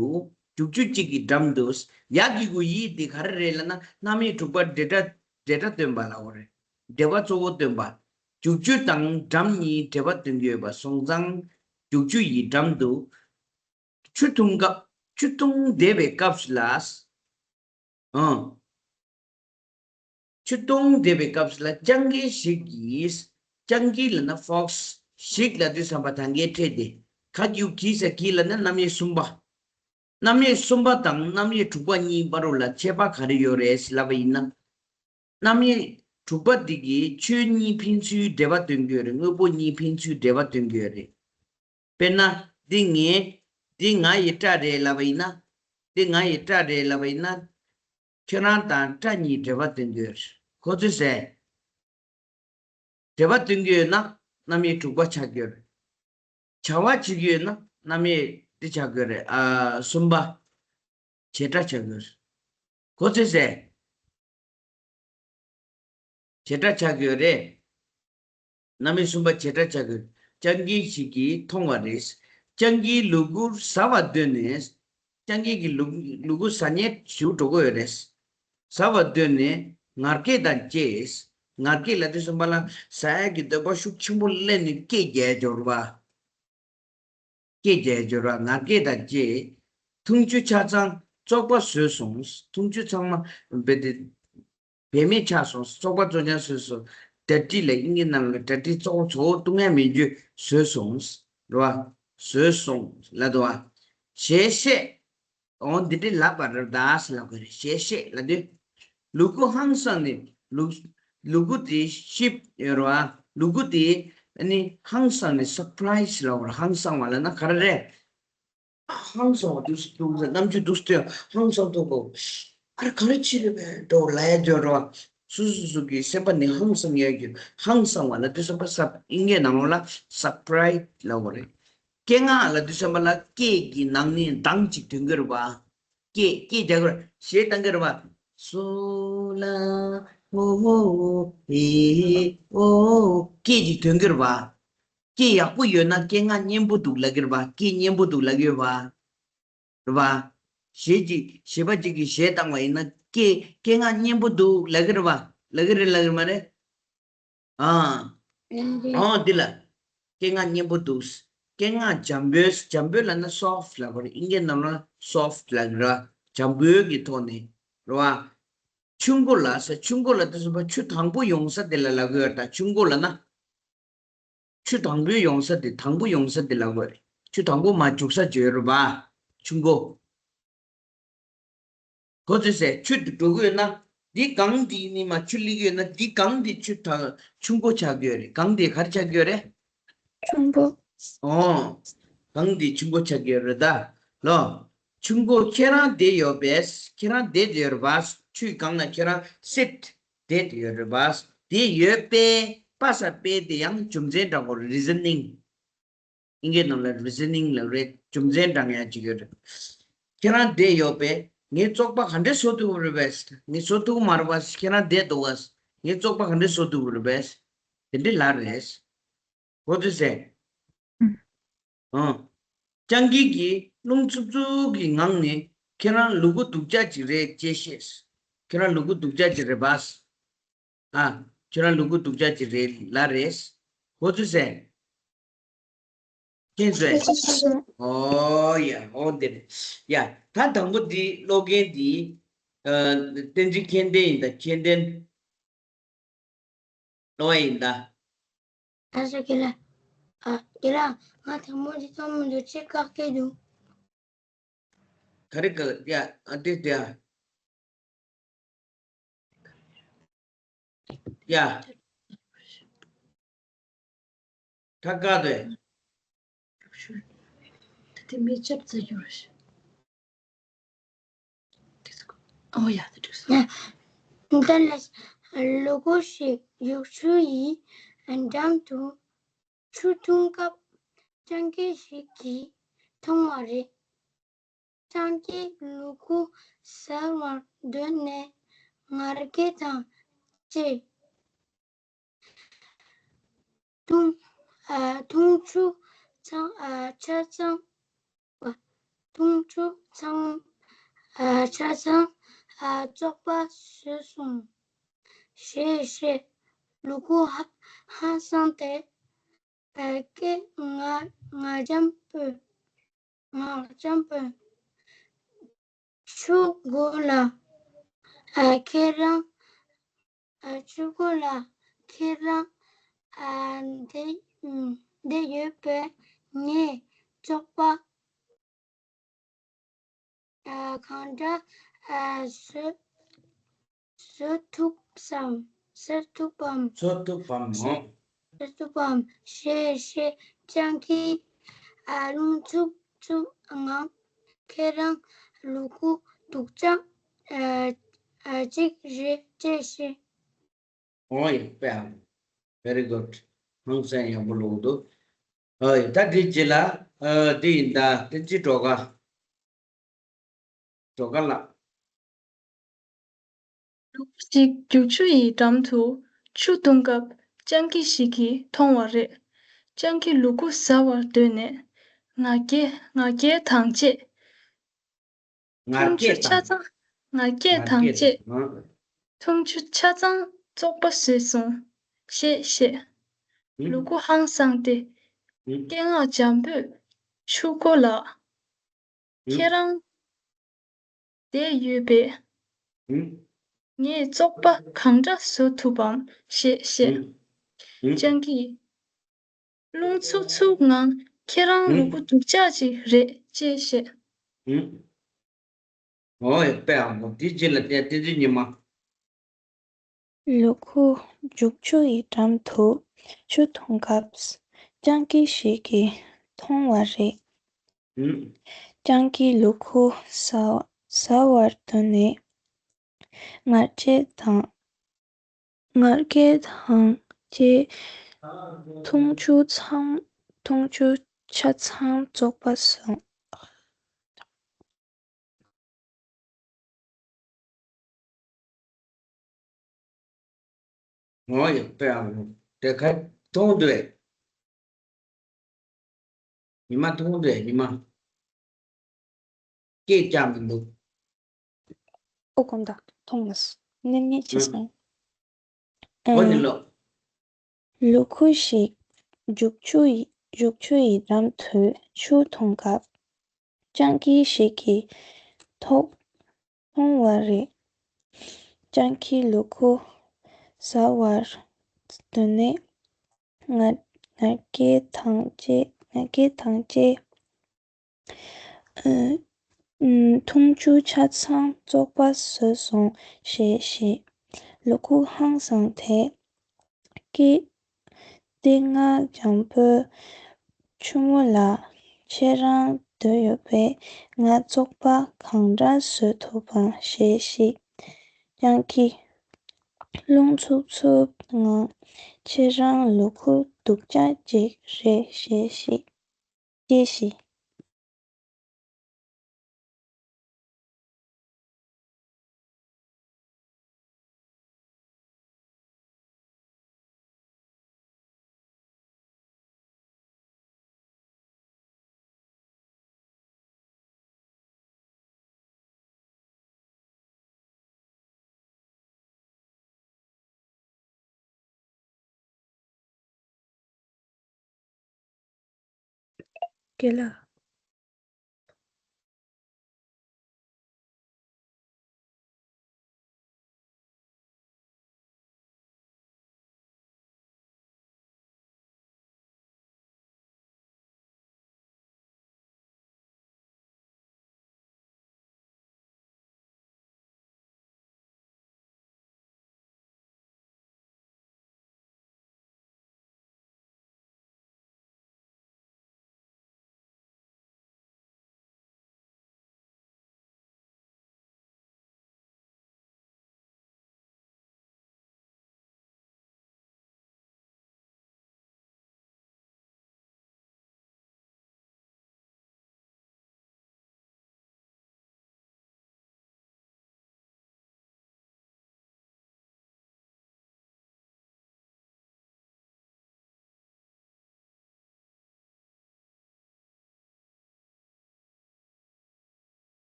འཇུག་ཆུ་གཅིག་གི་འགྲམ་དུ། ཡ་གི་གུ་ཡི་དེ་ག་རེ་རེད་ལབ་ན་རྣམ་དབྱེ་དྲུག་པ་འབྲེལ་སྒྲ་འབྲེལ་སྒྲ་སྟོན་པ་ལ་འོ་རེད། འབྲེལ་བ་གཙོ་བོ་སྟོན་པ། འཇུག་ཆུ་དང་འགྲམ་གཉིས་འབྲེལ་བ་སྟོན་གྱི་ཡོད་པ་སོང་ཙང་། འཇུག་ཆུ་ཡི་འགྲམ་དུ། ཆུ་འཐུང་སྐབས་ཆུ་འཐུང་བསྡད་པའི་སྐབས་ལ། ཨང་། ཆུ་འཐུང་བསྡད་པའི་སྐབས་ལ་སྤྱང་ཀི་ཞིག་གིས། སྤྱང་ཀི་ལབ་ན་ཕོག་སི། ཞིག་ལབ་དུས་ཙམ་པ་ད་གིན་ཕྲད་དེ། ག་གི་གུ་གི་ཟེར། གི་ལབ་ན་རྣམ་དབྱེ་གསུམ་པ། རྣམ་དབྱེ་གསུམ་པ་དང་རྣམ་དབྱེ་དྲུག་པ་གཉིས་བར་ལ་ཁྱད་པར་ག་རེ་ཡོད་རེད་ལབ་པ་ཡིན་ན། རྣམ་དབྱེ་དྲུག་པ་འདི་གིས་ཆོས་གཉིས་ཕན་ཚུན་འབྲེལ་བ་སྟོན་གྱི་ཡོད་རེད། དངོས་པོ་གཉིས་ཕན་ཚུན་འབྲེལ་བ་སྟོན་གྱི་ཡོད་རེད། དཔེར་ན། འདི་ངའི། འདི་ང་ཡི་སྐྲ་རེད་ལབ་པ་ཡིན་ན། འདི་ང་ཡི་སྐྲ་རེད་ལབ་པ་ཡིན་ན། ཁྱོད་རང་དང་སྐྲ་གཉིས་འབྲེལ་བ་སྟོན་གྱི་ཡོད་རེད། གོ་ཚོད་ཟེར། འབྲེལ་བ་སྟོན་གྱི་ཡོད་ན་རྣམ་དབྱེ་དྲུག་པ་ཆགས་ཀྱི་ཡོད་རེད། བྱ་བ་བྱེད་ཀྱི་ཡོད་ན་རྣམ་དབྱེ་འདི་ཆགས་ཀྱི་ཡོད་རེད། ཨ། གསུམ་པ། བྱེད་སྒྲ་ཆགས་ཀྱི་ཡོད་རེད། གོ་ཚོད་ཟེར། བྱེད་སྒྲ་ཆགས་ཀྱི་ཡོད་རེད། རྣམ་དབྱེ་གསུམ་པ་བྱེད་སྒྲ་ཆགས་ཀྱི་ཡོད། སྤྱང་ཀི་ཞིག་གིས་མཐོང་བ་རེད། སྤྱང་ཀིའི་ལུ་གུ་ཟ་བར་འདོད་ནས། སྤྱང་ཀི་གི་ལུ་ལུ་གུ་ཟ་མཁན་ཞིག་འགྲོ་གི་ཡོད་རེད། ཟ་བར་འདོད་ནས་ངར་སྐད་དང་བཅས། ངར་སྐད་ལབ་དུས་ཙམ་པ་ལ་ཟ་ཡག་གི་འདོད་པ་ཤུགས་ཆེན་པོ་སླེབས་ནས་སྐད་རྒྱག་འབྱོར་བ། སྐད་རྒྱག་འབྱོར་བ་ངར་སྐད་དང་བཅས། འཐུང་ཆུ་ཆ་ཚང་བཙོག་པ་བཟོས་སོང་། འཐུང་ཆུ་ཚང་མ་བེ་དེ་བེ་མེད་ཆགས་སོང་། བཙོག་པ་བཙོག་རྐྱང་བཟོས་སོང་། ཌར་ཊི་ལ་ཨིན་སྐད་ནང་ལ་ཌར་ཊི་བཙོག་པ་བཙོག་པ་བཏུང་ཡ་མེད་རྒྱུ་བཟོས་སོང་། རེད་བ། བཟོས་སོང་ལབ་འདུག་བ། ཞེས་བཤད། འོ་འདི་འདྲའི་ལབ་པ་རེད་ད་ཟེར་ལབ་དགོས་རེད། ཞེས་བཤད་ལབ་དུས། ལུ་གུ་ཧང་སངས་ནས་ལུ་ལུ་གུ་དེ་ཤིབ་ཡོད་རེད་བ། ལུ་གུ་དེ་ཨ་ནི་ཧང་སངས་ནས་སར་པ་རའི་སི་ལབ་དགོས་རེད། ཧང་སངས་པ་ལབ་ན་ག་རེ་རེད། ཧང་སངས་པ་འདུག་སེ་འདུག་སེ་རྣམ་འགྱུར་འདུག་སེ་ཧང་སངས་འདུག་གོ། ཨ་རེ་ག་རེ་བྱེད་རེད་པས་འགྲོ་ལབ་ཡ་འཇོག་རོགས། སུ་སུ་སུ་གི་སེམས་པ་ནི་ཧང་སངས་ཡོད་ཀྱི། ཧང་སངས་པ་ལབ་དུས་ཙམ་པ་སར་པ་ཨིན་སྐད་ནང་ལོགས་ལ་སར་པ་རའི་ལབ་དགོས་རེད། སྐད་ངག་ལབ་དུས་ཙམ་པ་ལ་སྐད་ཀྱི་ནང་ནས་གདངས་གཅིག་ཐོན་གྱི་རེད་པ། སྐད་སྐད་རྒྱག་གི་རེད། གཞས་བཏང་གི་རེད་པ། སོ་ལ་ཧོ་ཧོ་ཧེ་ཨོ་སྐད་ཅིག་ཐོན་གྱི་རེད་པ། སྐད་ཡག་པོ་ཡོད་ན་སྐད་ངག་སྙན་པོ་འདུག་ལབ་ཀྱི་རེད་པ། སྐད་སྙན་པོ་འདུག་ལབ་ཀྱི་ཡོད་པ། རེད་པ། གཞས་ཅིག་གཞས་པ་ཅིག་གིས་གཞས་བཏང་བ་ཡིན་ན་སྐད་སྐད་ངག་སྙན་པོ་འདུག་ལབ་ཀྱི་རེད་པ། ལབ་ཀྱི་རེད་ལབ་ཀྱི་མ་རེད། ཨ། ཨང་འདི་ལ། སྐད་ངག་སྙན་པོ་འདུག་སྐད་ངག་འཇམ་པོའི། འཇམ་པོའི་ལབ་ན་soft ལབ་པ་རེད། ཨིན་སྐད་ནང་ལ་soft ལབ་ར། འཇམ་པོའི་གི་ཐོག་ནས་རེད་བ། ཆུ་མགོ་ལ་ཟེར། ཆུ་མགོ་ལ་དེ་སོ་པ་ཆུ་དང་པོ་ཡོང་ས་དེ་ལ་ལབ་གི་ཡོད་ད། ཆུ་མགོ་ལབ་ན། ཆུ་དང་པོ་ཡོང་ས་དེ། དང་པོ་ཡོང་ས་དེ་ལབ་དགོས་རེད། ཆུ་དང་པོ་མར་རྒྱུག་ས་བརྗོད་རེད་པ། ཆུ་མགོ། གོ་ཚོད་ཟེར། ཆུ་འགྲོ་གི་ཡོད་ན། འདི་སྒང་འདི་ནི་མར་ཆུ་སླེབས་ཀྱི་ཡོད་ན། འདི་སྒང་འདི་ཆུ་དང་ཆུ་མགོ་ཆགས་ཀྱི་ཡོད་རེད། སྒང་འདི་ག་རེ་ཆགས་ཀྱི་ཡོད་རེད། ཆུ་མགོ། ཨོ། སྒང་འདི་ཆུ་མགོ་ཆགས་ཀྱི་ཡོད་རེད་ད། ལོ། ཆུ་མགོ་ཁྱེད་རང་བསྡད་ཡོད་པས། ཁྱེད་རང་བསྡད་ཡོད་རེད་པ། ཆུའི་སྒང་ན་ཁྱེད་རང་sit བསྡད་ཡོད་རེད་པ། དེ་ཡོད་པས། པ་ས་པས་དེ་ཡང་རྒྱུ་མཚན་དྲང་པོ། reasoning ཨིན་སྐད་ནང་ལ་reasoning ལབ་རེད། རྒྱུ་མཚན་དྲང་ཡ་ཅིག་ཡོད་རེད། ཁྱེད་རང་བསྡད་ཡོད་པས་ངས་བཙོག་པ་ག་འདྲས་བཟོ་ཐུབ་རེད་པས། ངས་བཟོ་ཐུབ་མ་རེད་པ། ཁྱེད་རང་བསྡད་འདུག་ག་ངས་བཙོག་པ་ག་འདྲས་བཟོ་ཐུབ་རེད་པས། དེ་འདྲས་ལབ་རེད། གོ་ཚོད་ཟེར། ཨང་། སྤྱང་ཀི་གིས་རླུང་འཚུབ་འཚུབ་ཀྱི་ངང་ནས་ཁྱེད་རང་ལུ་གུ་སྡུག་ཅག་ཅིག་རེད་ཅེས་བཤད། ཁྱེད་རང་ལུ་གུ་སྡུག་ཅག་ཅིག་རེད་པ། ཨ། ཁྱེད་རང་ལུ་གུ་སྡུག་ཅག་ཅིག་རེད་ལབ་རེད། གོ་ཚོད་ཟེར། མཁྱེན་སོང་། ཨོ་ཡ། ཨོ་འདི་རེད། ཡ། ད་དང་པོ་འདི་ཀློག་མཁན་འདི། ཨ། བསྟན་འཛིན་མཁྱེན་ལྡན་ཡིན་ད། མཁྱེན་ལྡན། ཀློག་པ་ཡིན་ད། ཨ་ཟེར་གི་ལ། ཨ་གི་ལ། ང་དང་པོ་འདི་ཚང་མ་འདུག་ཅེས་བཀག་གི་འདུག་ག་རེ་ག་ཡ། ཨ་དེ་དེ་ཨ། ཡ། ཁྲ་དཀར་དེ། དེ་མི་ཅབ་ཙེ་ཡོད་རེད། ཨོ་ཡ་དེ་འགྲིག་སོང་། ད་ལ་ལུ་གུ་ཞིག་རྒྱུག་ཆུ་ཡི་འགྲམ་དུ་ཆུ་འཐུང་སྐབས་སྤྱང་ཀི་ཞིག་གིས་མཐོང་བ་རེད། སྤྱང་ཀིས་ལུ་གུ་ཟ་བར་འདོད་ནས་ངར་སྐད་དང་བཅས་འཐུང་། ཨ། འཐུང་ཆུ་ཚང་། ཨ། ཆ་ཚང་། ཨ། འཐུང་ཆུ་ཚང་། ཨ། ཆ་ཚང་། ཨ། བཙོག་པ་བཟོས་སོང་ཞེས་བཤད། ལུ་གུ་ཧ་ཧང་སངས་ཏེ། ཨ། སྐད་ངར་ངར་འཇམ་པོས། ངར་འཇམ་པོས། ཆུ་མགོ་ལ། ཨ། ཁྱེད་རང་། ཨ། ཆུ་མགོ་ལ་ཁྱེད་རང་། ཨ། བསྡད་བསྡད་ཡོད་པས་ངས་བཙོག་པ། ཨ། གང་འདྲ། ཨ། བཟོ་བཟོ་ཐུབ་སམ། བཟོ་ཐུབ་བམ། བཟོ་ཐུབ་བམ་མོ། བཟོ་ཐུབ་བམ་ཞེས་བཤད། སྤྱང་ཀིས། ཨ། རླུང་འཚུབ་འཚུབ་ངང་། ཁྱེད་རང་ལུ་གུ་སྡུག་ཅག་ཨ། ཨ། ཅིག་རེད་ཅེས་བཤད། ཨོ་ཡ། དཔེ་ཡག་པོ། Very good. ཧང་སང་ཡག་པོ་ཀློག་འདུག་ཨོ་ཡ། ད་འདི་རྗེས་ལ། ཨ། འདི་ཡིན་ད། བསྟན་འཛིན་སྒྲོལ་དཀར། སྒྲོལ་དཀར་ལགས། ལུ་གུ་ཞིག་རྒྱུག་ཆུ་ཡི་འགྲམ་དུ་ཆུ་འཐུང་སྐབས་སྤྱང་ཀི་ཞིག་གིས་མཐོང་བ་རེད། སྤྱང་ཀིས་ལུ་གུ་ཟ་བར་འདོད་ནས་ངར་སྐད་ངར་སྐད་དང་བཅས། ངར་སྐད་དང་། ཆ་ཚང་། ངར་སྐད་དང་བཅས། ངར་སྐད་དང་། འཐུང་ཆུ་ཆ་ཚང་བཙོག་པ་བཟོས་སོང་ཞེས་བཤད། ཨུ། ལུ་གུ་ཧང་སངས་ཏེ། ཨུ། སྐད་ངག་འཇམ་པོས་ཆུ་མགོ་ལ། ཨུ། ཁྱེད་རང་བསྡད་ཡོད་པས། ཨུ། ངས་བཙོག་པ་གང་འདྲ་བཟོ་ཐུབ་བམ་ཞེས་བཤད། ཨུ། ཨུ། སྤྱང་ཀིས། རླུང་འཚུབ་འཚུབ་ངང་ཁྱེད་རང་ལུ་གུ་སྡུག་ཅག་ཅིག་རེད་ཅེས་བཤད། ཨོ་ཡ། དཔེ་ཡག་པོ། དེ་རྗེས་ལ་བསྟན་འཛིན་ཉི་མ། ལུ་གུ་རྒྱུག་ཆུ་ཡི་འགྲམ་དུ་ཆུ་འཐུང་སྐབས་སྤྱང་ཀི་ཞིག་གིས་མཐོང་བ་རེད། སྤྱང་ཀིས་ལུ་གུ་ཟ་ཟ་བར་འདོད་ནས། ངར་སྐད་དང་། ངར་སྐད་དང་བཅས། འཐུང་ཆུ་ཚང་། འཐུང་ཆུ་ཆ་ཚང་བཙོག་པ་བཟོས། ཨོ་ཡ། དཔེ་ཡག་པོ། དེ་ག་མཐོང་འདུག་ཨེ། ཉི་མ་མཐོང་འདུག་ཨེ། ཉི་མ། སྐད་རྒྱག་མི་འདུག་ཨོ་དགོངས་དག་མཐོང་མ་སོང་། ནེམ་ཉེ་ཆེ་སོང་། ཨོ་ནི་ལོ། ལུ་གུ་ཞིག་རྒྱུག་ཆུ་ཡི་ རྒྱུག་ཆུ་ཡི་འགྲམ་དུ་ཆུ་འཐུང་སྐབས། སྤྱང་ཀི་ཞིག་གིས་ཐོག་མཐོང་བ་རེད། སྤྱང་ཀིའི་ལུ་གུ་ཟ་བར་འདོད་ནས། ང་ང་རྒྱལ་དང་བཅས་ང་རྒྱལ་དང་བཅས། ཨ། ཨ། འཐུང་ཆུ་ཆ་ཚང་བཙོག་པ་བཟོས་སོང་ཞེས་བཤད། ལུ་གུ་ཧང་སངས་ཏེ། ཀི། ལྟས་ངན་འཇམ་པོ་ཆུ་མོ་ལགས། ཁྱེད་རང་འདོད་ཡོད་པས་ང་བཙོག་པ་གང་འདྲ་བཟོ་ཐུབ་བམ་ཞེས་བཤད། སྤྱང་ཀི། རླུང་འཚུབ་འཚུབ་ངང་། ཁྱེད་རང་ལུ་གུ་སྡུག་ཅག་ཅིག་རེད་ཞེས་བཤད། ཅེས་བཤད། རྒན་ལགས།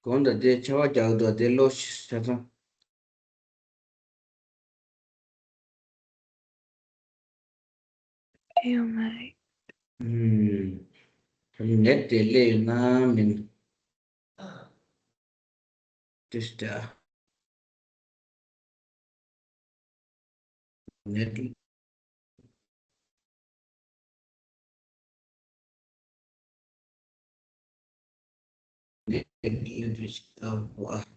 གོང་དུ་དེ་ཆར་པ་རྒྱག་འདུག་དེ་ལོ་ཤི་ཆ་ཚང་། ཡོད་མ་རེད། ཨུམ། ནེཊ་དེ་སླེབས་ཡོད་ན་མིན། ཏིས་ཏ། ནེཊ། ནེཊ་སླེབས་ཡོད་ན།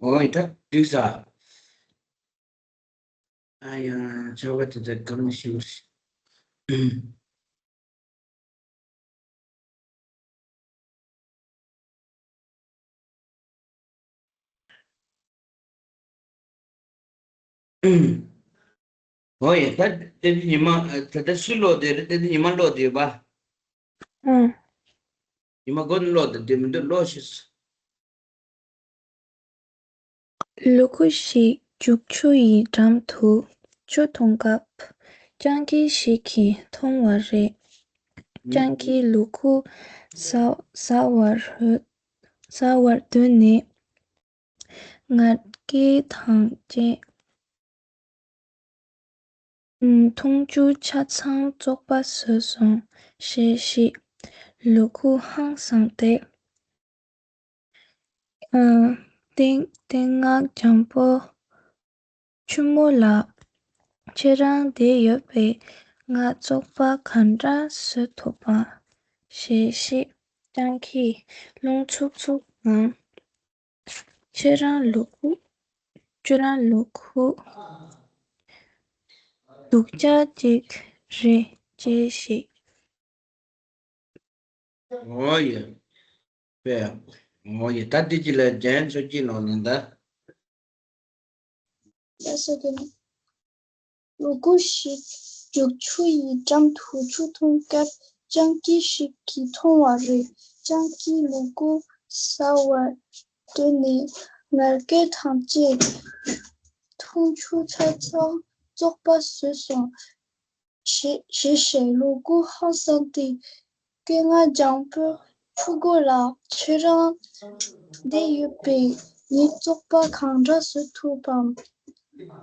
ཨོ་ཡ་ད་དུས་ས། ཨ་ཡ། ཆར་པ་དེ་ཚོ་གང་ཞིག་ཨོ་ཡ། ད་དེ་ཉི་མ་ད་ལྟ་སུ་ཀློག་དེ་རེད། དེ་ཉི་མ་ཀློག་དེ་ཡོད་པ། ཨང་། ཉི་མ་དགོང་ཀློག་དེ་དེ་མི་འདུག་ཀློག་ཤིག་ལུ་གུ་ཞིག་རྒྱུག་ཆུ་ཡི་འགྲམ་དུ་ཆུ་འཐུང་སྐབས། སྤྱང་ཀི་ཞིག་གིས་མཐོང་བ་རེད། སྤྱང་ཀིའི་ལུ་གུ་ཟ་ཟ་བར་ཟ་བར་འདོད་ནས། ང་རྒྱལ་དང་བཅས། འཐུང་ཆུ་ཆ་ཚང་བཙོག་པ་བཟོས་སོང་ཞེས་བཤད། ལུ་གུ་ཧང་སངས་ཏེ། ཨ། ལྟས་ལྟས་ངན་འཇམ་པོ་ཆུ་མོ་ལགས། ཁྱེད་རང་བསྡད་ཡོད་པས་ང་བཙོག་པ་གང་འདྲ་བཟོ་ཐུབ་བམ་ཞེས་བཤད། སྤྱང་ཀིས་རླུང་འཚུབ་འཚུབ་ངང་། ཁྱེད་རང་ལུ་གུ། ཁྱེད་རང་ལུ་གུ་སྡུག་ཅག་ཅིག་རེད་ཅེས་བཤད། ཨོ་ཡ། པས། ཨོ་ཡ། ད་འདི་ཅི་ལ་ཇན་སོ་ཅི་ལོ་ནི་ད། ལགས་སོ། དེ་ནི། ལུ་གུ་ཞིག་རྒྱུག་ཆུ་ཡི་འགྲམ་དུ་ཆུ་འཐུང་སྐབས། སྤྱང་ཀི་ཞིག་གིས་མཐོང་བ་རེད། སྤྱང་ཀིས་ལུ་གུ་ཟ་བར་འདོད་ནས་ངར་སྐད་དང་བཅས་འཐུང་ཆུ་ཆ་ཚང་བཙོག་པ་བཟོས་སོང་། ཞེས་ཞེས་བཤད། ལུ་གུ་ཧང་སངས་ཏེ་སྐད་ངག་འཇམ་པོས་ཕྲུ་གུ་ལ། ཁྱེད་རང་བསྡད་ཡོད་པས་ངས་བཙོག་པ་གང་འདྲ་བཟོ་ཐུབ་བམ།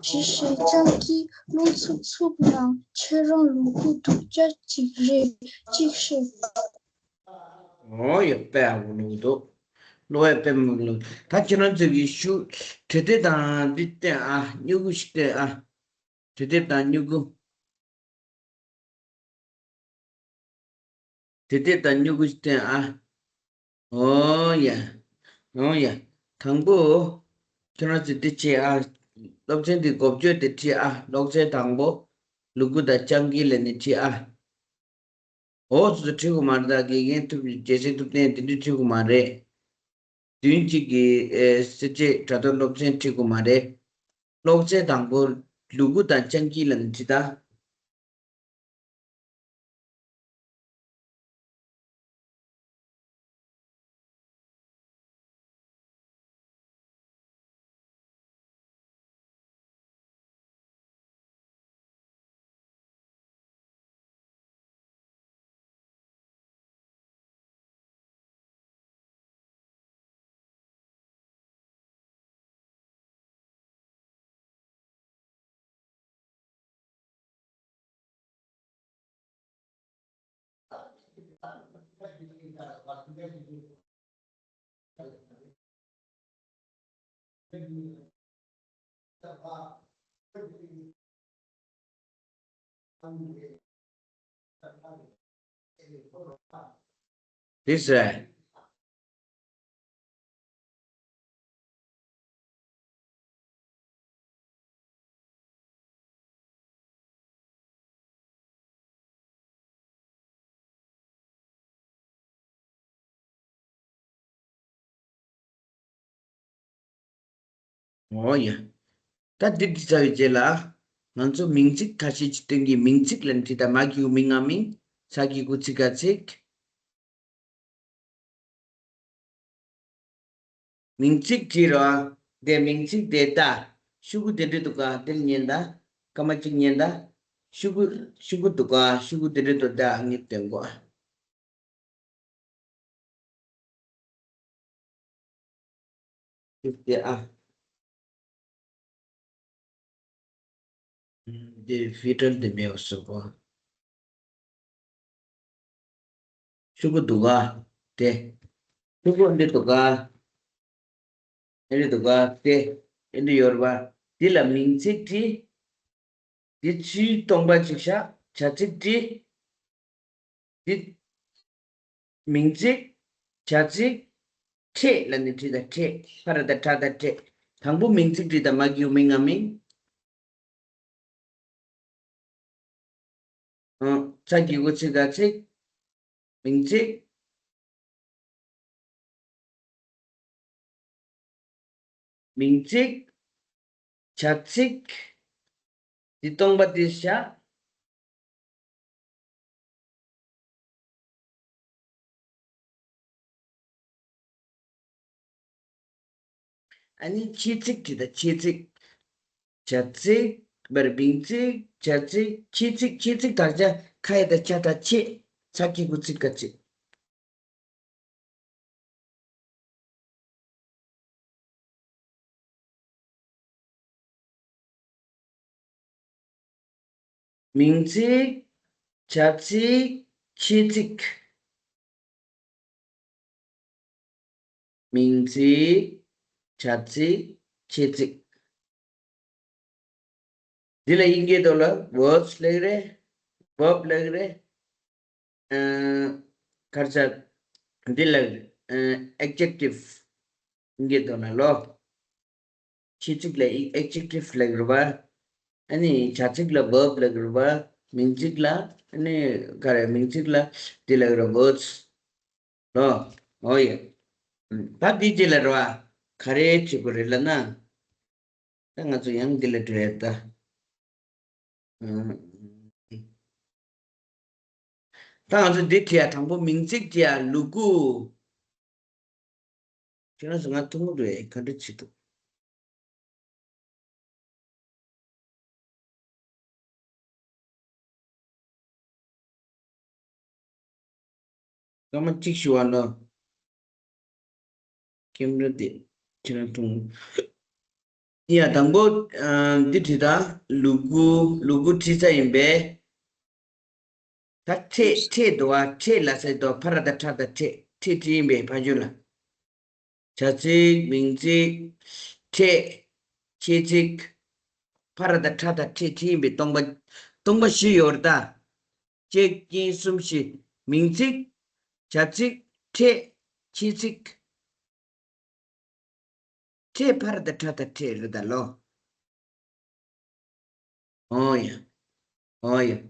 ཞེས་བཤད། སྤྱང་ཀིས་རླུང་འཚུབ་འཚུབ་ངང་ཁྱེད་རང་ལུ་གུ་སྡུག་ཅག་ཅིག་རེད། ཅིག་བཤད། འོ་ཡ། དཔེ་ཡག་པོ་ཀློག་འདུག་ཀློག་ཡ་དཔེ་མི་ཀློག་ད་ཁྱེད་རང་ཚོ་གིས་ཤུགས་བྲིས་ཏེ་དང་འདི་བསྟན་ཨ། སྨྱུ་གུ་ཞིག་བསྟན་ཨ། བྲིས་ཏེ་དང་སྨྱུ་གུ། བྲིས་ཏེ་དང་སྨྱུ་གུ་ཞིག་བསྟན་ཨ། འོ་ཡ། འོ་ཡ། དང་པོ། ཁྱེད་རང་ཚོས་འདི་བྱེད་ཨ། སློབ་ཚན་འདི་འགོ་བརྗོད་དེ་བྲིས་ཨ། ཀློག་ཚན་དང་པོ། ལུ་གུ་དང་སྤྱང་ཀི་ལ་ནི་བྲིས་ཨ། འོ་ཙི་ཙི་ཁྲིད་དགོས་མ་རེད། ད་དགེ་རྒན་ཐུབ་རྒྱལ་མཚན་ཐུབ་བསྟན་དེ་འདྲ་ཁྲིད་དགོས་མ་རེད། བདུན་གཅིག་གི་ཨེ་སེར་བྱེས་དྲ་ཐོག་སློབ་ཚན་ཁྲིད་དགོས་མ་རེད། ཀློག་ཚན་དང་པོ། ལུ་གུ་དང་སྤྱང་ཀི་ལ་ནི་ཁྲིད་ད། དེ་ཟེར། འོ་ཡ། ད་འདི་འདི་ཚར་བའི་རྗེས་ལ། ང་ཚོ་མིང་ཚིག་ཁ་ཤས་ཅིག་སྟོན་གྱི། མིང་ཚིག་ལ་ནི་བྲིས་ད། མ་གི་གུ་མི་ང་མིང་། ས་གི་གུ་ཚིག་ག་ཚིག་མིང་ཚིག་བྲིས་རོགས། དེ་མིང་ཚིག་དེ་ད། ཤུ་གུ་དེ་འདྲ་འདུག་ག་དེ་ལ་ཉན་ད། སྐར་མ་གཅིག་ཉན་ད། ཤུ་གུ་ཤུ་གུ་འདུག་ག་ཤུ་གུ་དེ་འདྲ་འདུག་ད་ངས་སྟོན་གོ་དེ་ཨ། དེ་ཕི་ཊར་དེ་མེད་པ་བཟོ་གོ་ཤུ་གུ་འདུག་ག་དེ། ཤུ་གུ་འདི་འདུག་ག་ཨེ་འདྲ་འདུག་ག་དེ། ཨེ་འདྲ་ཡོད་རེད་པ། འདི་ལ་མིང་ཚིག་བྲིས། འདི་ཚུར་སྟོང་པ་ཅིག་བཞག་བྱ་ཚིག་བྲིས། འདི་མིང་ཚིག་བྱ་ཚིག་ཕྲད་ལ་ནི་བྲིས་ད་ཕྲད། ཕ་ར་ད་ཕྲ་ད་ཕྲད། དང་པོ་མིང་ཚིག་བྲིས་ད། མ་གི་གུ་མི་ང་མིང་། ཨ། ས་གི་གུ་ཚིག་ག་ཚིག་མིང་ཚིག་མིང་ཚིག་བྱ་ཚིག་འདི་སྟོང་པ་འདི་བཞག་ཨ་ནི་ཕྱི་ཚིག་བྲིས་ད། ཕྱི་ཚིག་བྱ་ཚིག་བར་མིང་ཚིག་བྱ་ཚིག་ཕྱི་ཚིག་ཕྱི་ཚིག་དག་ཆ་ཁ་ཡ་ད་ཆ་ད་ཆེ། ས་གི་གུ་ཚིག་ག་ཚིག་མིང་ཚིག་བྱ་ཚིག་ཕྱི་ཚིག་མིང་ཚིག་བྱ་ཚིག་ཕྱི་ཚིག་འདི་ལ་དབྱིན་སྐད་ཐོག་ལ་verbs ལབ་ཀྱི་རེད། verb ལབ་ཀྱི་རེད། ཨ། ག་རེ་ཟེར། འདི་ལ་ཨ་adjective དབྱིན་སྐད་ཐོག་ལ་ལོ། ཕྱི་ཚིག་ལ་adjective ལབ་ཀྱི་རེད་པ། ཨ་ནི་བྱ་ཚིག་ལ་verb ལབ་ཀྱི་རེད་པ། མིང་ཚིག་ལ་ཨ་ནི་ག་རེ། མིང་ཚིག་ལ་འདི་ལབ་ཀྱི་རེད། verbs ལོ། འོ་ཡ། ད་འདི་རྗེས་ལ་རེད་པ། ག་རེ་བྱེད་དགོས་རེད་ལབ་ན། ད་ང་ཚོ་ཡང་འདི་ལ་འགྲོ་ཡ་ད། ཨ། ད་ང་ཚོ་འདི་བྲིས་ཡ། དང་པོ་མིང་ཚིག་བྲིས་ཡ། ལུ་གུ། ཁྱེད་རང་ཚོ་ང་ཐུག་མ་འདུག་ཨེ། ག་འདྲ་བྱེད་ཐུབ། སྐར་མ་གཅིག་ཞུ་བ་ནོ། ཀེམ་ར་དེ་ཁྱེད་རང་ཐུག་མ། ཡ། དང་པོ་ཨ་འདི་བྲིས་ད། ལུ་གུ། ལུ་གུ་བྲིས་ཚར་ཡིན་པས། ད་ཕྲད། ཕྲད་འདུག་བ། ཕྲད་ལབ་ས་འདུག་ཕ་ར་བཏགས་ཕྲ་བཏགས་ཕྲད། ཕྲད་བྲིས་ཡིན་པས་ཕ་ཆོས་ལ། བྱ་ཚིག་མིང་ཚིག་ཕྲད། ཆོས་ཚིག་ཕ་ར་བཏགས་ཕྲ་བཏགས་ཕྲད་བྲིས་ཡིན་པས་སྟོང་པ། སྟོང་པ་བཞི་ཡོད་རེད་ད། གཅིག་གཉིས་གསུམ་བཞི། མིང་ཚིག་བྱ་ཚིག་ཕྲད། ཆོས་ཚིག་ཕྲད་ཕ་ར་བཏགས་ཕྲ་བཏགས་ཕྲད་རེད་ད་ལོ། ཨོ་ཡ། ཨོ་ཡ།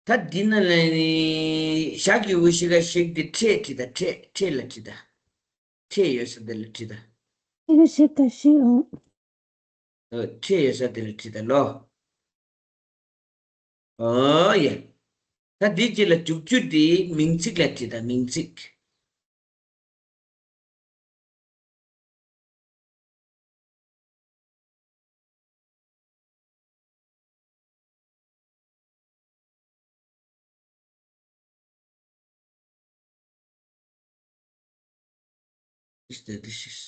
ད་འདི་ན་ལ་ནི་ཞག་གི་འུ་ཤི་ག་ཞིག་འདི་ཕྲད་བྲིས་ད། ཕྲད། ཕྲད་ལ་བྲིས་ད། ཕྲད་ཡོད་ས་འདི་ལ་བྲིས་ད། ཤི་ག་ཤིག་ག་ཤིག་ཨང་། ཨོ། ཕྲད་ཡོད་ས་འདི་ལ་བྲིས་ད་ལོ། ཨོ་ཡ། ད་འདི་གཅིག་ལ་བཅུ་བཅུ་འདི་མིང་ཚིག་ལ་བྲིས་ད། མིང་ཚིག Is that this is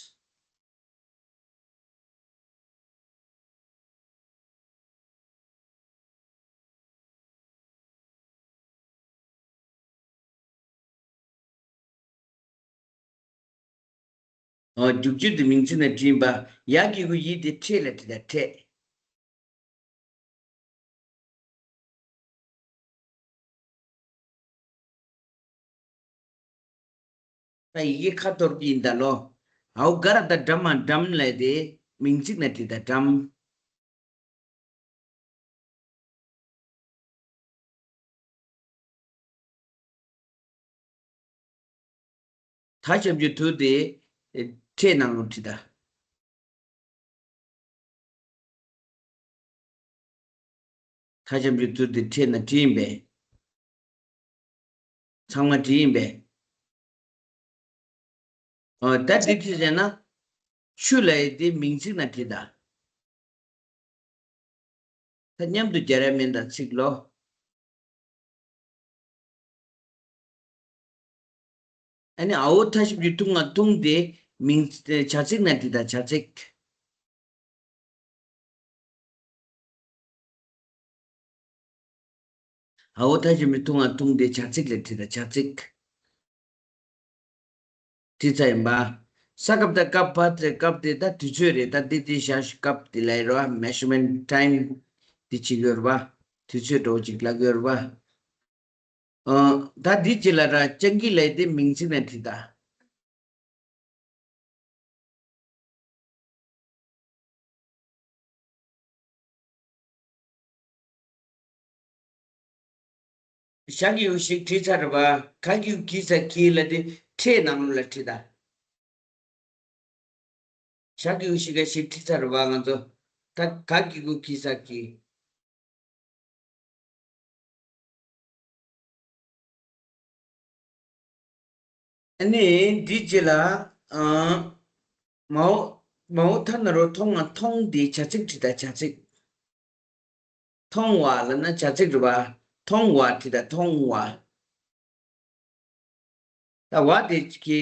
ཨོ། བཅུ་བཅུ་དེ་མིང་ཚིག་ནང་བྲིས་པ། ཡ་གི་གུ་ཡི་དེ་ཕྲད་ལ་བྲིས་ད། ཕྲད། ད་ཡི་གེ་ཁ་གཏོར་གྱི་ཡིན་ད་ལོ། ཨའོ་ག་ར་ད་འགྲམ་མ་འགྲམ་ལས་དེ་མིང་ཚིག་ནང་བྲིས་ད། འགྲམ། ད་ཞབས་ཀྱུ་དུ་དེ་ཕྲད་ནང་ལོ་བྲིས་ད། ད་ཞབས་ཀྱུ་དུ་དེ་ཕྲད་ན་བྲིས་ཡིན་པས། ཚང་མ་བྲིས་ཡིན་པས། ཨོ། ད་འདི་བྲིས་ཟེར་ན། ཆུ་ལ་ཡི་དེ་མིང་ཚིག་ནང་བྲིས་ད། ད་མཉམ་དུ་སྦྱར་ཡ་མིན་ད་ཚིག་ལོ། ཨ་ནི་ཨའོ་ད་ཞབས་ཀྱུ་ཐུ་ང་ཐུང་དེ་མིང་བྱ་ཚིག་ནང་བྲིས་ད། བྱ་ཚིག་ཨའོ་ད་ཞབས་ཀྱུ་ཐུ་ང་ཐུང་དེ་བྱ་ཚིག་ལ་བྲིས་ད། བྱ་ཚིག་བྲིས་ཚར་ཡིན་པ། ས་སྐབས་དང་སྐབས་བར་དེ། སྐབས་དེ་ད་དུས་ཚོད་རེད། ད་འདི་དེ་ཞག་སྐབས་དེ་ལ་ཡོད་རེད་བ། Measurement time དེ་བྱེད་ཀྱི་ཡོད་རེད་བ། དུས་ཚོད་འགྲོ་ཅིག་ལབ་ཀྱི་ཡོད་རེད་བ། ཨ། ད་འདི་ཅི་ལ་ར་སྤྱང་ཀི་ལ་ཡི་དེ་མིང་ཚིག་ནང་བྲིས་ད། ཞག་གི་གུ་ཞིག་བྲིས་ཚར་བ། ག་གི་གུ་གི་ས་གི་ལ་དེ་ཕྲད་ནང་ལ་བྲིས་ད། ཞག་གི་གུ་ཞིག་ག་ཞིག་བྲིས་ཚར་བ། ང་ཚོ་ད་ག་གི་གུ་གི་ས་གི། ཨ་ནི་འདི་རྗེས་ལ། ཨ། མའོ། མའོ་ཐ་ན་རོ་མཐོང་ང་མཐོང་འདི་བྱ་ཚིག་བྲིས་ད། བྱ་ཚིག་མཐོང་བ་ལབ་ན་བྱ་ཚིག་རེད་བ། མཐོང་བ་བྲིས་ད། མཐོང་བ། ད་བ་དེ་གི་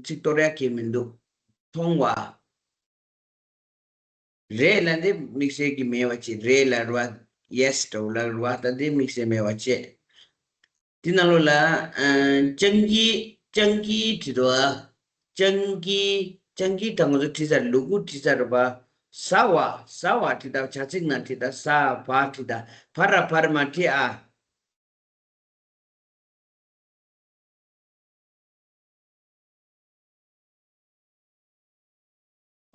ཚིག་གཏོར་ཡ་གི་མི་འདུག་མཐོང་བ། རེད་ལབ་འདི་དམིགས་བསལ་གྱི་མེད་པ་བྱས། རེད་ལབ་རེད་བ། Yes འདྲ་བོ་ལབ་རེད་བ། ད་འདི་དམིགས་བསལ་མེད་པ་བྱས། འདི་ནང་ལོགས་ལ། ཨ། སྤྱང་ཀི། སྤྱང་ཀི་བྲིས་འདུག་ཨ། སྤྱང་ཀི། སྤྱང་ཀི་ད་ང་ཚོ་བྲིས་ཚར། ལུ་གུ་བྲིས་ཚར་རེད་བ། ཟ་བ། ཟ་བ་བྲིས་ད། བྱ་ཚིག་ནང་བྲིས་ད། ཟ་བ་བྲིས་ད། བ་ར་བར་མ་བྲིས་ཨ།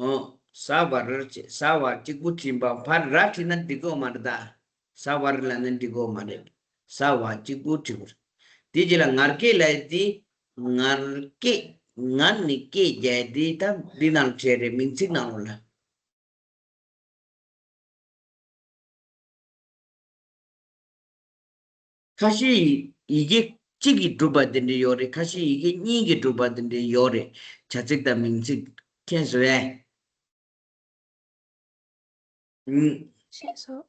ཨོ། ཟ་བར་བྱས། ཟ་བ་གཅིག་པུ་བྲིས་པ། བར་ར་བྲིས་ན་འགྲིག་གོ་མ་རེད་ད། ཟ་བར་ལབ་ན་འགྲིག་གོ་མ་རེད། ཟ་བ་གཅིག་པུ་བྲིས་པ་རེད། དེ་རྗེས་ལ་ངར་སྐད་ལབ་ཡས་དེ། ངར་སྐད། ང་ནི་སྐད་རྒྱག་དེ་ད་འདི་ནང་བྲིས་རེད། མིང་ཚིག་ནང་ལོགས་ལ། ཁ་ཤས་ ཡི་གེ་གཅིག་གིས་གྲུབ་པ་དེ་འདྲ་ཡོད་རེད། ཁ་ཤས་ཡི་གེ་གཉིས་ཀྱིས་གྲུབ་པ་དེ་འདྲ་ཡོད་རེད། བྱ་ཚིག་དང་མིང་ཚིག་མཁྱེན་སོང་ངས། ཨུམ། ཤེས་སོང་།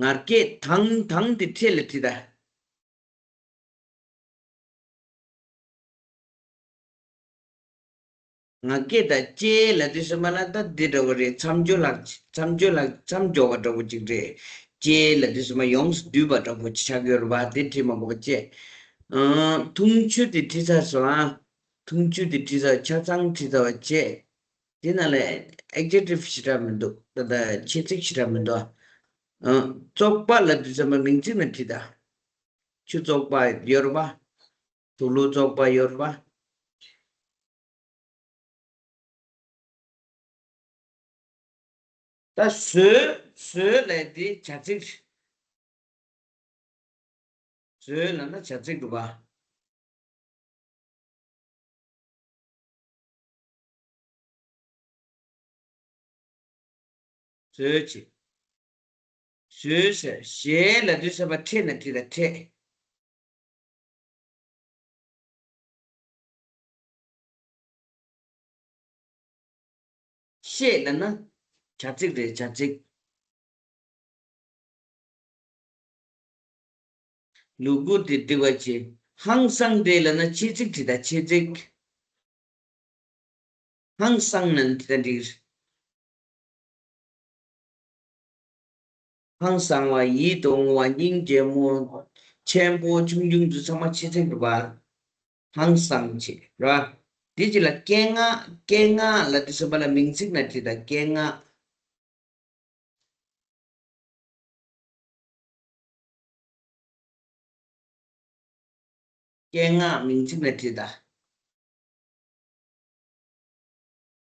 ང་རྒྱལ་དང་དང་དེ་ཕྲད་ལ་བྲིས་ད། ང་རྒྱལ་དང་བཅས་ལབ་དུས་ཙམ་པ་ལ་ད་འདི་འདྲ་བོ་རེད། མཚམས་སྦྱོར་ལ་མཚམས་སྦྱོར་ལ་མཚམས་སྦྱོར་བ་འདྲ་བོ་ཅིག་རེད། བཅས་ལབ་དུས་ཙམ་པ་ཡོངས་སུ་བསྡུས་པ་འདྲ་བོ་ཅིག་ཆགས་ཡོད་རེད་པ། དེ་བྲིས་མ་དགོས་པ་བཅས། ཨང་། འཐུང་ཆུ་དེ་བྲིས་ཚར་སོང་ཨ། འཐུང་ཆུ་དེ་བྲིས་ཚར། ཆ་ཚང་བྲིས་ཚར་བ་བཅས། དེ་ནང་ལ་ཨེག་ཇེག་ཊིབ་ཞེ་དྲག་མི་འདུག་ད་ལྟ་ཆེད་ཚིག་ཞེ་དྲག་མི་འདུག་ཨ། བཙོག་པ་ལབ་དུས་ཙམ་པ་མིང་ཚིག་ནང་བྲིས་ད། ཆུ་བཙོག་པ་ཡོད་རེད་པ། དུག་ལོག་བཙོག་པ་ཡོད་རེད་པ། ད་ཟོས། ཟོས་ལབ་དེ་བྱ་ཚིག་རེད། ཟོས་ལབ་ན་བྱ་ཚིག་རེད་པ། ཟོས་བྱས། ཟོས་ཟེར། བཞེས་ལབ་དུས་ཙམ་པ་ཕྲད་ན་བྲིས་ད། ཕྲད། བཤད་ལབ་ན་བྱ་ཚིག་རེད། བྱ་ཚིག་ལུ་གུ་དེ་འགྲིག་པ་བྱེད། ཧང་སང་དེ་ལབ་ན་ཆེད་ཚིག་བྲིས་ད། ཆེད་ཚིག་ཧང་སང་ན་འདི་ལྟར་འགྲིག་ཧང་སང་བ། ཡིད་དུ་འོང་བ། སྙིང་རྗེ་མོ། ཆེན་པོ། ཆུང་ཆུང་དུ་ཚང་མ་ཆེད་ཚིག་རེད་པ། ཧང་སང་བྱེད་ར། དེ་རྗེས་ལ་སྐད་ངག་སྐད་ངག་ལབ་དུས་ཙམ་པ་ལ་མིང་ཚིག་ནང་བྲིས་ད། སྐད་ངག་སྐད་ངག་མིང་ཚིག་ནང་བྲིས་ད།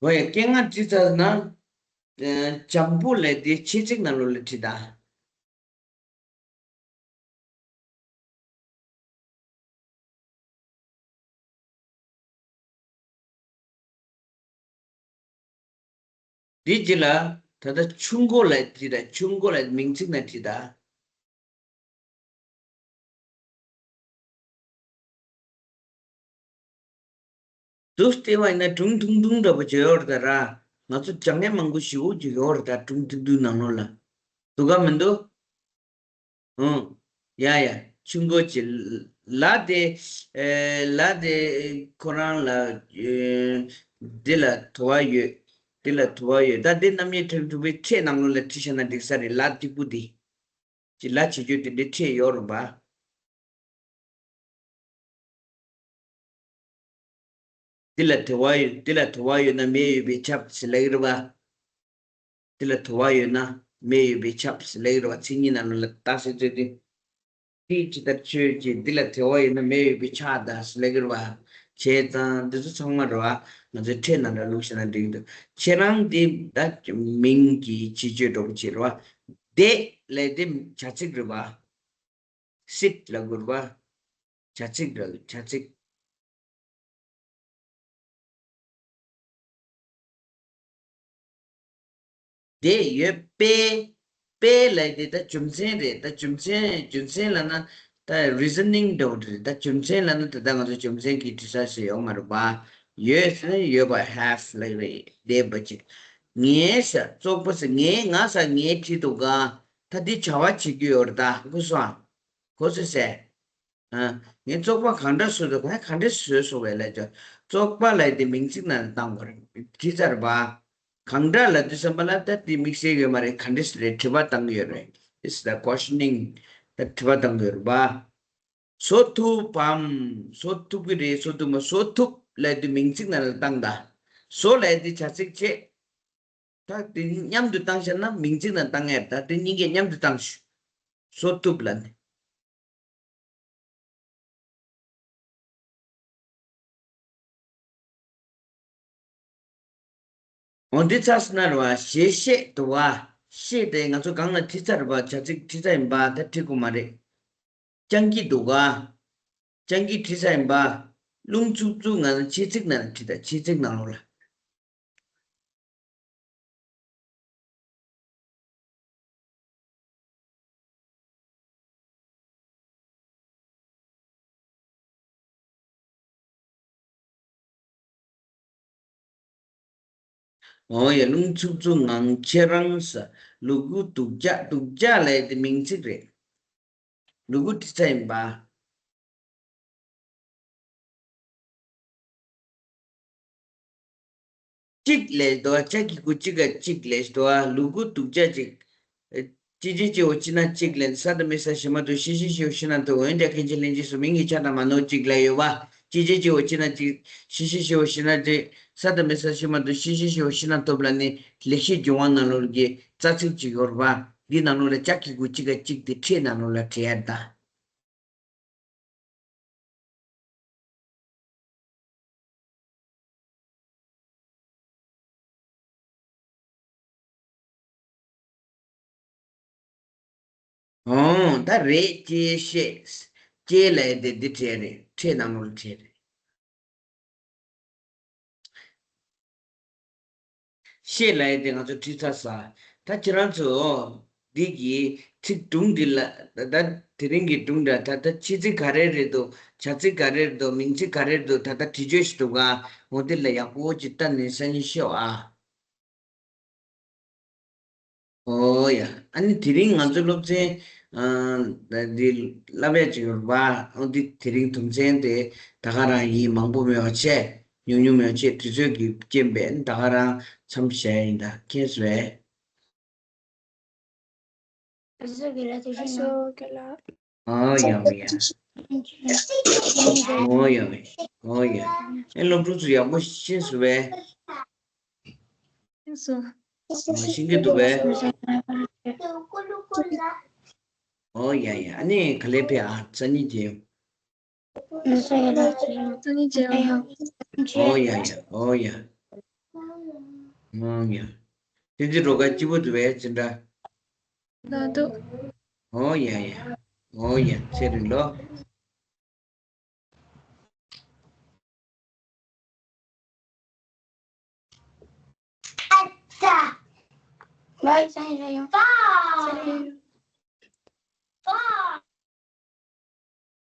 འོ་ཡ། སྐད་ངག་བྲིས་ཚར་ན། ཨ། འཇམ་པོ་ལབ་དེ་ཆེད་ཚིག་ནང་ལོགས་ལ་བྲིས་ད། དེ་རྗེས་ལ་ད་ལྟ་ཆུ་མགོ་ལབ་བྲིས་ད། ཆུ་མགོ་ལབ་མིང་ཚིག་ནང་བྲིས་ད། དུ་བལྟས་པ་ཡིན་ན་ཀྲུང་ཐུང་ཐུང་འདྲ་པོ་ཅིག་ཡོད་རེད་ད་ར། ང་ཚོ་སྦྱང་མཁན་མང་པོ་ཞེ་པོ་ཅིག་ཡོད་རེད་ད། ཀྲུང་ཐུང་ཐུང་ནང་ལོགས་ལ། འདུག་ག་མི་འདུག་ཨང་། ཡ་ཡ། ཆུ་མགོ་ཅིག་ལ་དེ། ཨེ། ལ་དེ་ཁོ་རང་ལ། ཨེ། འདི་ལ་དུ་བ་ཡོད། འདི་ལ་དུ་བ་ཡོད། ད་འདི་རྣམ་དབྱེ་གྲུབ་གྲུབ་པའི་ཕྲད་ནང་ལོགས་ལ་བྲིས་བཞག་ན་འགྲིག་ས་རེད། ལ་སྟེགས་བུ་འདི། ཅིག་ལ་བྱེད་རྒྱུ་དེ་འདྲའི་ཕྲད་ཡོད་རེད་པ། འདི་ལ་དུ་བ་ཡོད། འདི་ལ་དུ་བ་ཡོད་ན་མེ་ཡོད་པས་ཁྱབ་ཟེར་ལབ་ཀྱི་རེད་པ། འདི་ལ་དུ་བ་ཡོད་ན་མེ་ཡོད་པས་ཁྱབ་ཟེར་ལབ་ཀྱི་རེད་པ། མཚན་ཉིད་ནང་ལ་རྟགས་གསལ་རྩོད་དུས། དེ་ཇི་ལྟར་ཆོས་ཅན། འདི་ལ་དུ་བ་ཡོད་ན་མེ་ཡོད་པས་ཁྱབ་ད་ཟེར་ལབ་ཀྱི་རེད་པ། བྱས་ཙང་འདི་ཚོ་ཚང་མ་རེད་པ། ང་ཚོའི་ཕྲད་ནང་ལ་བླུགས་བཞག་ན་འགྲིག་གི་འདུག་ཁྱེད་རང་འདི་ད་མིང་གི་བྱེད་སྤྱོད་འདྲ་པོ་བྱེད་རེད་པ། དེ་ལབ་དེ་བྱ་ཚིག་རེད་པ། སིཊ་ལབ་དགོས་རེད་པ། བྱ་ཚིག་རེད། བྱ་ཚིག་དེ་ཡོད་པས། པས་ལབ་དེ་ད་རྒྱུ་མཚན་རེད། ད་རྒྱུ་མཚན། རྒྱུ་མཚན་ལབ་ན་ད་རི་ཛ་ནིང་འདྲ་པོ་རེད། ད་རྒྱུ་མཚན་ལབ་ན་ད་ལྟ་ང་ཚོ་རྒྱུ་མཚན་གྱིས་འབྲི་ས་ཞིག་ཡོད་མ་རེད་པ། ཡོད་ཟེར་ན་ཡོད་པ་ཧེབ་ལབ་རེད། བསྡད་པ་ཅིག་ངས་ཟེར། བཙོག་པ་ཟེར། ངས། ང་ཟེར། ངས་བྲིས་འདུག་ག་ད་འདི་བྱ་བ་བྱེད་རྒྱུ་ཡོད་རེད་ད། གོ་སོང་། གོ་སོང་ཟེར། ཨ། ངས་བཙོག་པ་གང་འདྲ་བཟོས་འདུག་ག་གང་འདྲ་བཟོས་སོང་བས་ལབ་ཀྱང་། བཙོག་པ་ལབ་དེ་མིང་ཚིག་ནང་ལ་བཏང་དགོས་རེད། བྲིས་ཚར་བ། གང་འདྲ་ལབ་དུས་ཙམ་པ་ལ་ད་དེ་དམིགས་བསལ་ཡོད་མ་རེད། ག་འདྲ་ཞིག་རེད། དྲི་བ་བཏང་གི་ཡོད་རེད། It's the questioning. ད་དྲི་བ་བཏང་གི་ཡོད་རེད་པ། བཟོ་ཐུབ་བམ། བཟོ་ཐུབ་ཀྱི་རེད། བཟོ་ཐུབ་མ། བཟོ་ཐུབ་ལབ་དུས་མིང་ཚིག་ནང་ལ་བཏང་ད། བཟོ་ལབ་དེ་བྱ་ཚིག་བྱས། ད་དེ་མཉམ་དུ་བཏང་བཞག་ན་མིང་ཚིག་ནང་བཏང་ཡས། ད་དེ་གཉིས་ཀས་མཉམ་དུ་བཏང་ཞུ། བཟོ་ཐུབ་ལབ་ནས། འོ་འདི་ཚར་སོང་ན་རེད་པ། བཞེས་བཤད་འདུག་ག་བཤད་དེ་ང་ཚོ་སྒང་ལ་བྲིས་ཚར་རེད་པ། བྱ་ཚིག་བྲིས་ཚར་ཡིན་པ། ད་བྲིས་དགོས་མ་རེད། རྐྱང་གི་འདུག་ག་རྐྱང་གི་བྲིས་ཚར་ཡིན་པ། རླུང་འཚུབ་འཚུབ་ངང་ནས་ཆེད་ཚིག་ནང་ལ་བྲིས་ད། ཆེད་ཚིག་ནང་ལོགས་ལ། འོ་ཡ། རླུང་འཚུབ་འཚུབ་ངང་ཁྱེད་རང་ས། ལུ་གུ་སྡུག་ཅག་སྡུག་ཅག་ལབ་ཡ་དེ་མིང་ཚིག་རེད། ལུ་གུ་བྲིས་ཚར་ཡིན་པ། གཅིག་ལས་དོ། ལྕགས་ཀྱི་གུ་གཅིག་ག་གཅིག་ལས་དོ། ལུ་གུ་སྡུག་ཅག་ཅིག་ཅི་བྱེད་ཅི་འོ་ཅི་ན་གཅིག་ལས། ས་དང་མི་ས་ཤི་མ་ཐུབ། ཤི་ཤི་ཤི་འོ་ཤི་ན་ཐུབ། འོན་ཀྱང་ཁེན་ཅི་ལེན་ཅི་སུ་མིང་གི་ཆ་དང་མ་ནོར་གཅིག་ལ་ཡོད་པ། ཅི་བྱེད་ཅི་འོ་ཅི་ན་གཅིག་ཤི་ཤི་ཤི་འོ་ཤི་ན་གཅིག་ས་དང་མི་ས་ཤི་མ་ཐུབ། ཤི་ཤི་ཤི་འོ་ཤི་ན་ཐུབ་ལ་ནི་ལེགས་བཤད་ལྗོན་དབང་ནང་ལོགས་ཀྱི་རྩ་ཚིག་ཅིག་ཡོད་རེད་པ། འདི་ནང་ལོགས་ལ་ལྕགས་ཀྱི་གུ་གཅིག་ག་གཅིག་དེ་ཕྲད་ནང་ལོགས་ལ་བྲིས་ཡ་ད། ཨོ། ད་རེད། ཅེས་བཤད། ཅེས་ལབ་ཡ་དེ་འདི་བྲིས་རེད། ཕྲད་ནང་ལོགས་ལ་བྲིས་རེད། བཤད་ལབ་ཡ་དེ་ང་ཚོ་བྲིས་ཚར་ས། ད་ཁྱེད་རང་ཚོ་འདི་གི་ཚིག་སྒྲུང་འདི་ལ་ད་ད་དེ་རིང་གི་སྒྲུང་འདྲ། ད་ད་ཕྱི་ཚིག་ག་རེ་རེད་འདུག་བྱ་ཚིག་ག་རེ་རེད་འདུག་མིང་ཚིག་ག་རེ་རེད་འདུག་ད་ལྟ་བྲིས་བཅོས་ཤིག་འདུག་ག་འོ་དེ་ལ་ཡག་པོ་ཅིག་ལྟ་ནས་སང་ཉིན་ཤོད་ཨ། ཨོ་ཡ། ཨ་ནི་དེ་རིང་ང་ཚོའི་སློབ་ཚན་ཨ་འདི་བསླབ་ཡ་ཅིག་ཡོད་རེད་པ། ཨོ་འདི་དེ་རིང་དོན་ཚན་དེ་ད་ག་རང་ཡིན། མང་པོ་མེད་པ་བྱས། ཉུང་ཉུང་མེད་པ་བྱས། དུས་ཚོད་ཀྱི་རྐྱེན་པས་ད་ག་རང་མཚམས་བཞག་ཡིན། ད་མཁྱེན་སོང་ངས། ཨ་ཡ་ཨ་ཡ། ཨོ་ཡ་ཨོ་ཡ། ཨེ་སློབ་ཕྲུག་ཚོ་ཡག་པོ་ཤེས་སོང་བས། ཤེས་སོང་། ཨོ་ཤེས་ཀྱི་འདུག་བས། ཨོ་ཡ་ཡ། ཨ་ནི་ག་ལེ་ཕེ་ཨ་སང་ཉིན་མཇལ། སང་ཉིན་མཇལ་ཡ། ཨོ་ཡ་ཡ། ཨོ་ཡ། ཨོ་ཡ། དེ་ཚེ་རོགས་ཀ་སྐྱིད་པོ་འདུག་བས་ཅི་འདྲ། ལ་དུ། ཨོ་ཡ་ཡ། ཨོ་ཡ། ཚེ་རིང་ལོ། Bye.